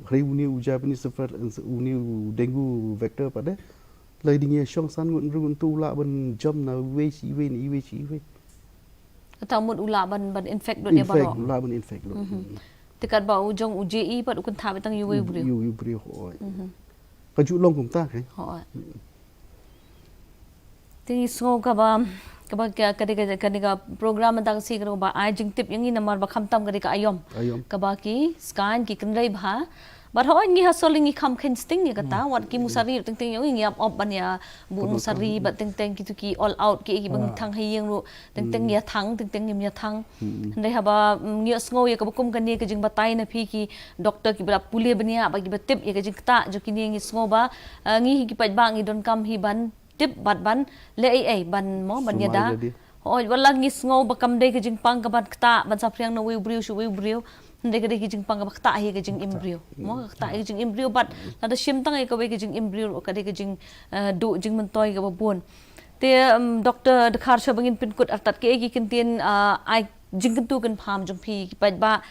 Hynrei une u Japanese encephal-, une u dengue vector pat de, lada ngi shong san ngut hynriew ngut, utu u lah ban jump na iwei sha iwei, na iwei sha iwei. Kata mut u lah ban, ban infect lut ïa baroh. U lah ban infect lut. Te katba u jong u J E pat u kynthah beit tang ïa uwei u briew. Ïa uwei u briew, hooid. Ka ju long kumta, eh? Hooid. Te ngi sngew kaba, kaba ka, ka, ka, ka, ka program mynta ka sngi kaba ai jingtip ïa ngi namar ba khamtam ka dei ka aïom. Aïom. Kaba ki Skaiñ ki kynrei bha. Bad hooid ngi ha Sor ngi kham khein sting ïa kata, wat ki musari teng teng ïa ngi ap op ban ïa buh musari bad teng teng kitu ki all out ki, ki ba ngi thang ha ïing ruh teng teng ïa thang, teng teng ngim ïa thang. Hynrei haba, mm, ngi ïohsngew ïa kaba kum kane ka jingbatai na phi ki doktor kiba la pule bniah bad kiba tip ïa ka jingktah jong kine, ngi sngew ba, eh, ngi hi ki paidbah ngi donkam hi ban tip bad ban leh ei ei ban mo ban ïada. Hooid, wat la ngi sngew ba kam dei ka jingpang kaban ktah ban saphriang na uwei u briew sha uwei u briew. Hynrei ka dei ka jingpang kaba ktah hi ka jingim briew. Mo, ka ktah hi ka jingim briew bad lada shim tang ïa kawei ka jingim briew ka dei ka jing, eh, duh jingmyntoi kaba bun. Te, um, Doktor Dkhar, shuwa ba ngin pynkut artat, kaei ki kyntien, ah, ai jingkyntu kynpham jong phi ki paidbah,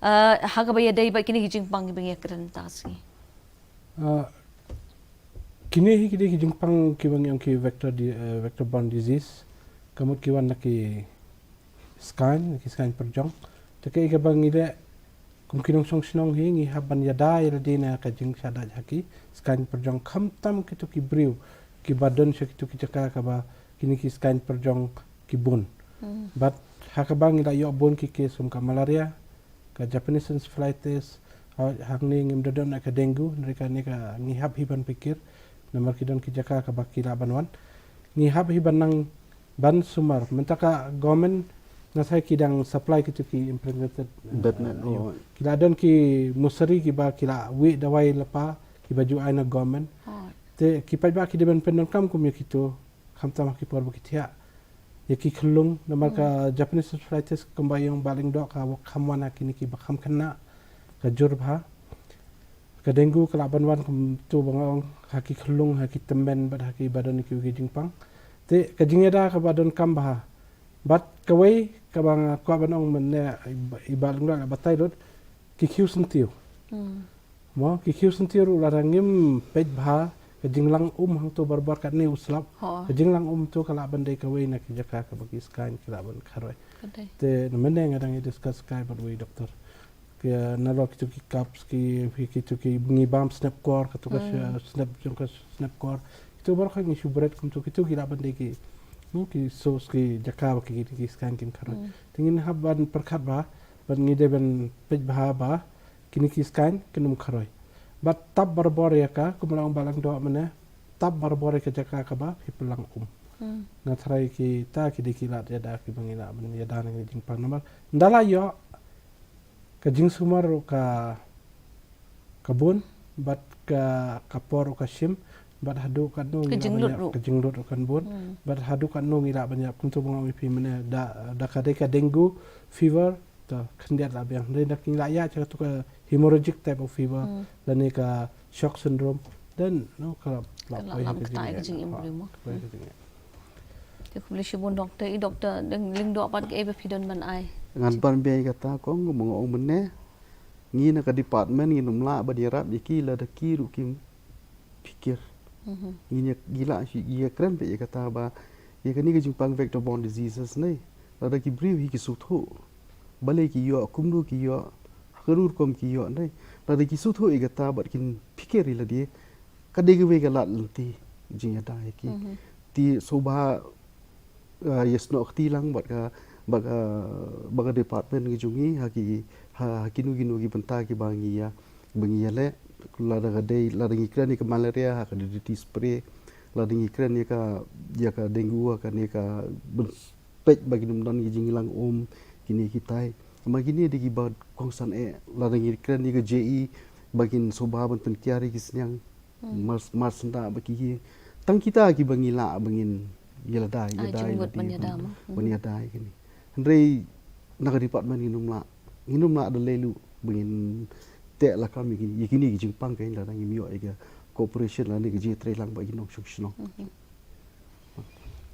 ah, ha kaba ïadei bad kine ki jingpang kiba ngi ïakren mynta ka sngi? Ah, kine hi ki dei ki jingpang kiba ngi ong ki vector di-, eh, vector borne disease. Ka mut ki wan na ki skaiñ, na ki skaiñ pyrjong. Te kaei kaba ngi leh kum ki nongshong shnong hi, ngi hap ban ïada ïa lade na ka jingshah dait ha ki skaiñ pyrjong, khamtam kito ki briew kiba don sha kito ki jaka kaba kine ki skaiñ pyrjong ki bun. Bad ha kaba ngi la ïoh bun ki case kum ka malaria, ka Japanese encephalitis, ha, hangne ngim da don ka dengue, hynrei kane ka ngi hap hi ban pyrkhat namar ki don ki jaka kaba ki lah ban wan. Ngi hap hi ban nang ban sumar. Mynta ka government nga sa ki dang supply kito ki impregnated, eh, bed net, ïoh. Ki la don ki musari kiba ki la wei dawai lypa kiba ju ai na government. Te ki paidbah ki dei ban pyndonkam kum ïa kito, khamtam ha ki por ba ki thiah ïa ki khyllung, namar ka Japanese encephalitis kumba ïa ong Bah Lyngdoh ka kham wan ha kine kiba kham khynnah, ka jur bha. Ka dengue ka lah ban wan kumto ba nga ong ha ki khyllung, ha ki tymmen bad ha kiba don ki, ki jingpang. Te ka jingïada kaba donkam bha. Bad kawei kaba nga kwah ban ong mynne i Bah Lyngdoh la batai lut, ki khiew syntiew. Mo, ki khiew syntiew ruh lada ngim peit bha, ka jinglang um hangto barabor katne u slap. Ka jinglang um to ka lah ban dei kawei na ki jaka kaba ki skaiñ ki lah ban kharoi. Te na mynne nga dang ïa discuss kai bad wei doktor. Ki, nalor kito ki cups ki, ki, kito ki ngi bam snep kor, kato ka snep jong ka snep kor. Kito baroh ka ngi shu bret kumto, kito ki lah ban dei ki, hmm, ki source, ki jaka ba ki, ki skaiñ kin kharoi. Te ngin hap ban pyrkhat bha, ban ngi dei ban peit bha ba kine ki skaiñ kin ym kharoi. Bad tap barabor ïa ka, kumba la ong Bah Lyngdoh mynne, tap barabor ïa ka jaka kaba phi pynlang um. Nga tharai kita ki dei ki lad ïada kiba ngi lah ban ïada na ka jingpang namar ynda la ïoh ka jingsumar ruh ka, ka bun, bad ka, ka por ruh ka shim, bad haduh katno ngi lah ban ïap, ka jinglut ruh kan bun, bad haduh katno ngi lah ban ïap, kumto ba nga ong ïa phi mynne, da, da ka dei ka dengue fever, to khyndiat lah biang. Hynrei da ngi lah ïa sha kato ka hemorrhagic type of fever, lane ka shock syndrome, then, no, ka lah, lah poi ha ka jingïap. Te khublei shibun doktor, i doktor Lyngdoh pat kaei ba phi don ban ai? Ngan ban biang ïa kata kong, kumba nga ong mynne, ngi na ka department ngin ym lah ban ïarap ïa ki lada ki ruh kim pyrkhat. Ngin ïa, ngi lah shu ïa kren beit ïa kata ba ïa kane ka jingpang vector borne diseases ne, lada ki briew hi ki sngewthuh balei ki ïoh, kumno ki ïoh, ha ka rukom ki ïoh ne, lada ki sngewthuh ïa kata bad kin pyrkhat ïa lade, ka dei kawei ka lad lynti jingïada ïa ki. Te sngewbha, ah, ïasnoh kti lang bad ka, bad ka, bad ka department ka jong ngi ha ki, ha, ha kino kino ki bynta kiba ngi ïa, ba ngi ïaleh, lada ka dei, lada ngi kren ïa ka malaria ha ka D D T spray, lada ngi kren ïa ka, ïa ka dengue ha kane ka byn-, peit ba kin ym don ki jingïalang um kine kitai. Namar kine dei kiba kongsan eh, lada ngi kren ïa ka J E ba kin sngewbha ban pynkiar ïa ki sniang. Mar, mar sngewthuh ba ki, tang kita kiba ngi lah ba ngin ïalade, ïalade, ïalade ban ïada ïa kine. Hynrei na ka department ngin ym lah, ngin ym lah da lei ruh ba ngin teh lakam ïa kine, ïa kine ki jingpang, ka lada ngim ïoh ïa ka cooperation lane ka jingïatreilang bad ki nongshong shnong.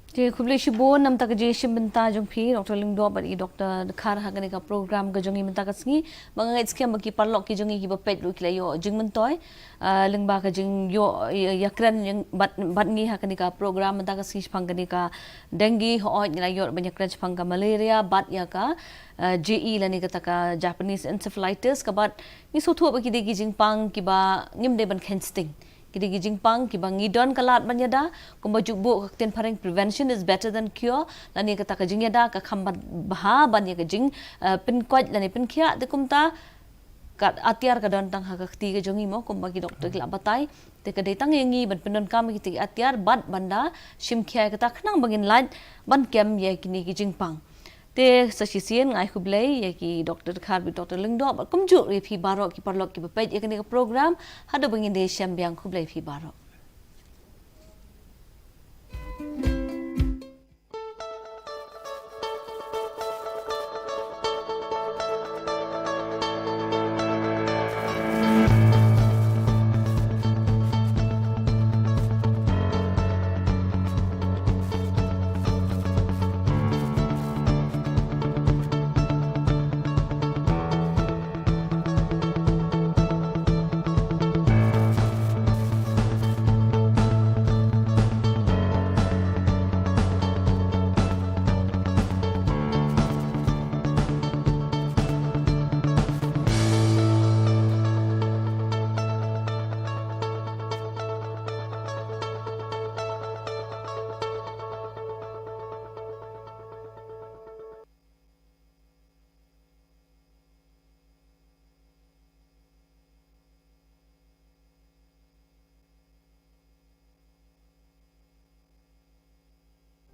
Te khublei shibun namar ka jingïashim bynta jong phi, Doktor Lyngdoh bad i Doktor Dkhar ha kane ka program ka jong ngi mynta ka sngi. Ba nga ngeit skhem ba ki paralok ki jong ngi kiba peit ruh ki la ïoh jingmyntoi, ah, lyngba ka jingïoh, ïa, ïakren bad, bad ngi ha kane ka program mynta ka sngi shaphang kane ka dengue, hooid ngi la ïoh ban ïakren shaphang ka malaria bad ïa ka, ah, J E lane kata ka Japanese encephalitis, kaba ngi sngewthuh ba ki dei ki jingpang kiba ngim dei ban khein sting. Ki dei ki jingpang kiba ngi don ka lad ban ïada, kumba ju buh ka ktien phareng, prevention is better than cure, lane kata ka jingïada ka kham bha ban ïa ka jing, eh, pynkoit lane pynkhiah, te kumta ka atiar ka don tang ha ka kti ka jong ngi mo, kumba ki doktor ki la batai. Te ka dei tang ïa ngi ban pyndonkam ïa kita ki atiar bad ban da shim khia ïa kata khnang ba ngin lah ban kem ïa kine ki jingpang. Te sa shisien nga ai khublei ïa ki Doktor Dkhar bad Doktor Lyngdoh bad kumjuh ïa phi baroh ki paralok kiba peit ïa kane ka program. Haduh ba ngin da ïashem biang, khublei phi baroh.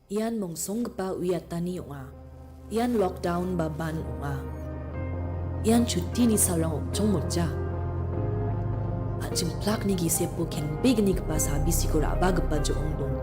Ian mong song kpa u ïa tani u nga. Ian lockdown ba ban u nga. Ian chuti ni sarang u chong mocha. A chim plak ni ki sepo ken big ni kpa sa bisi ko ra ba kpa jo ong dong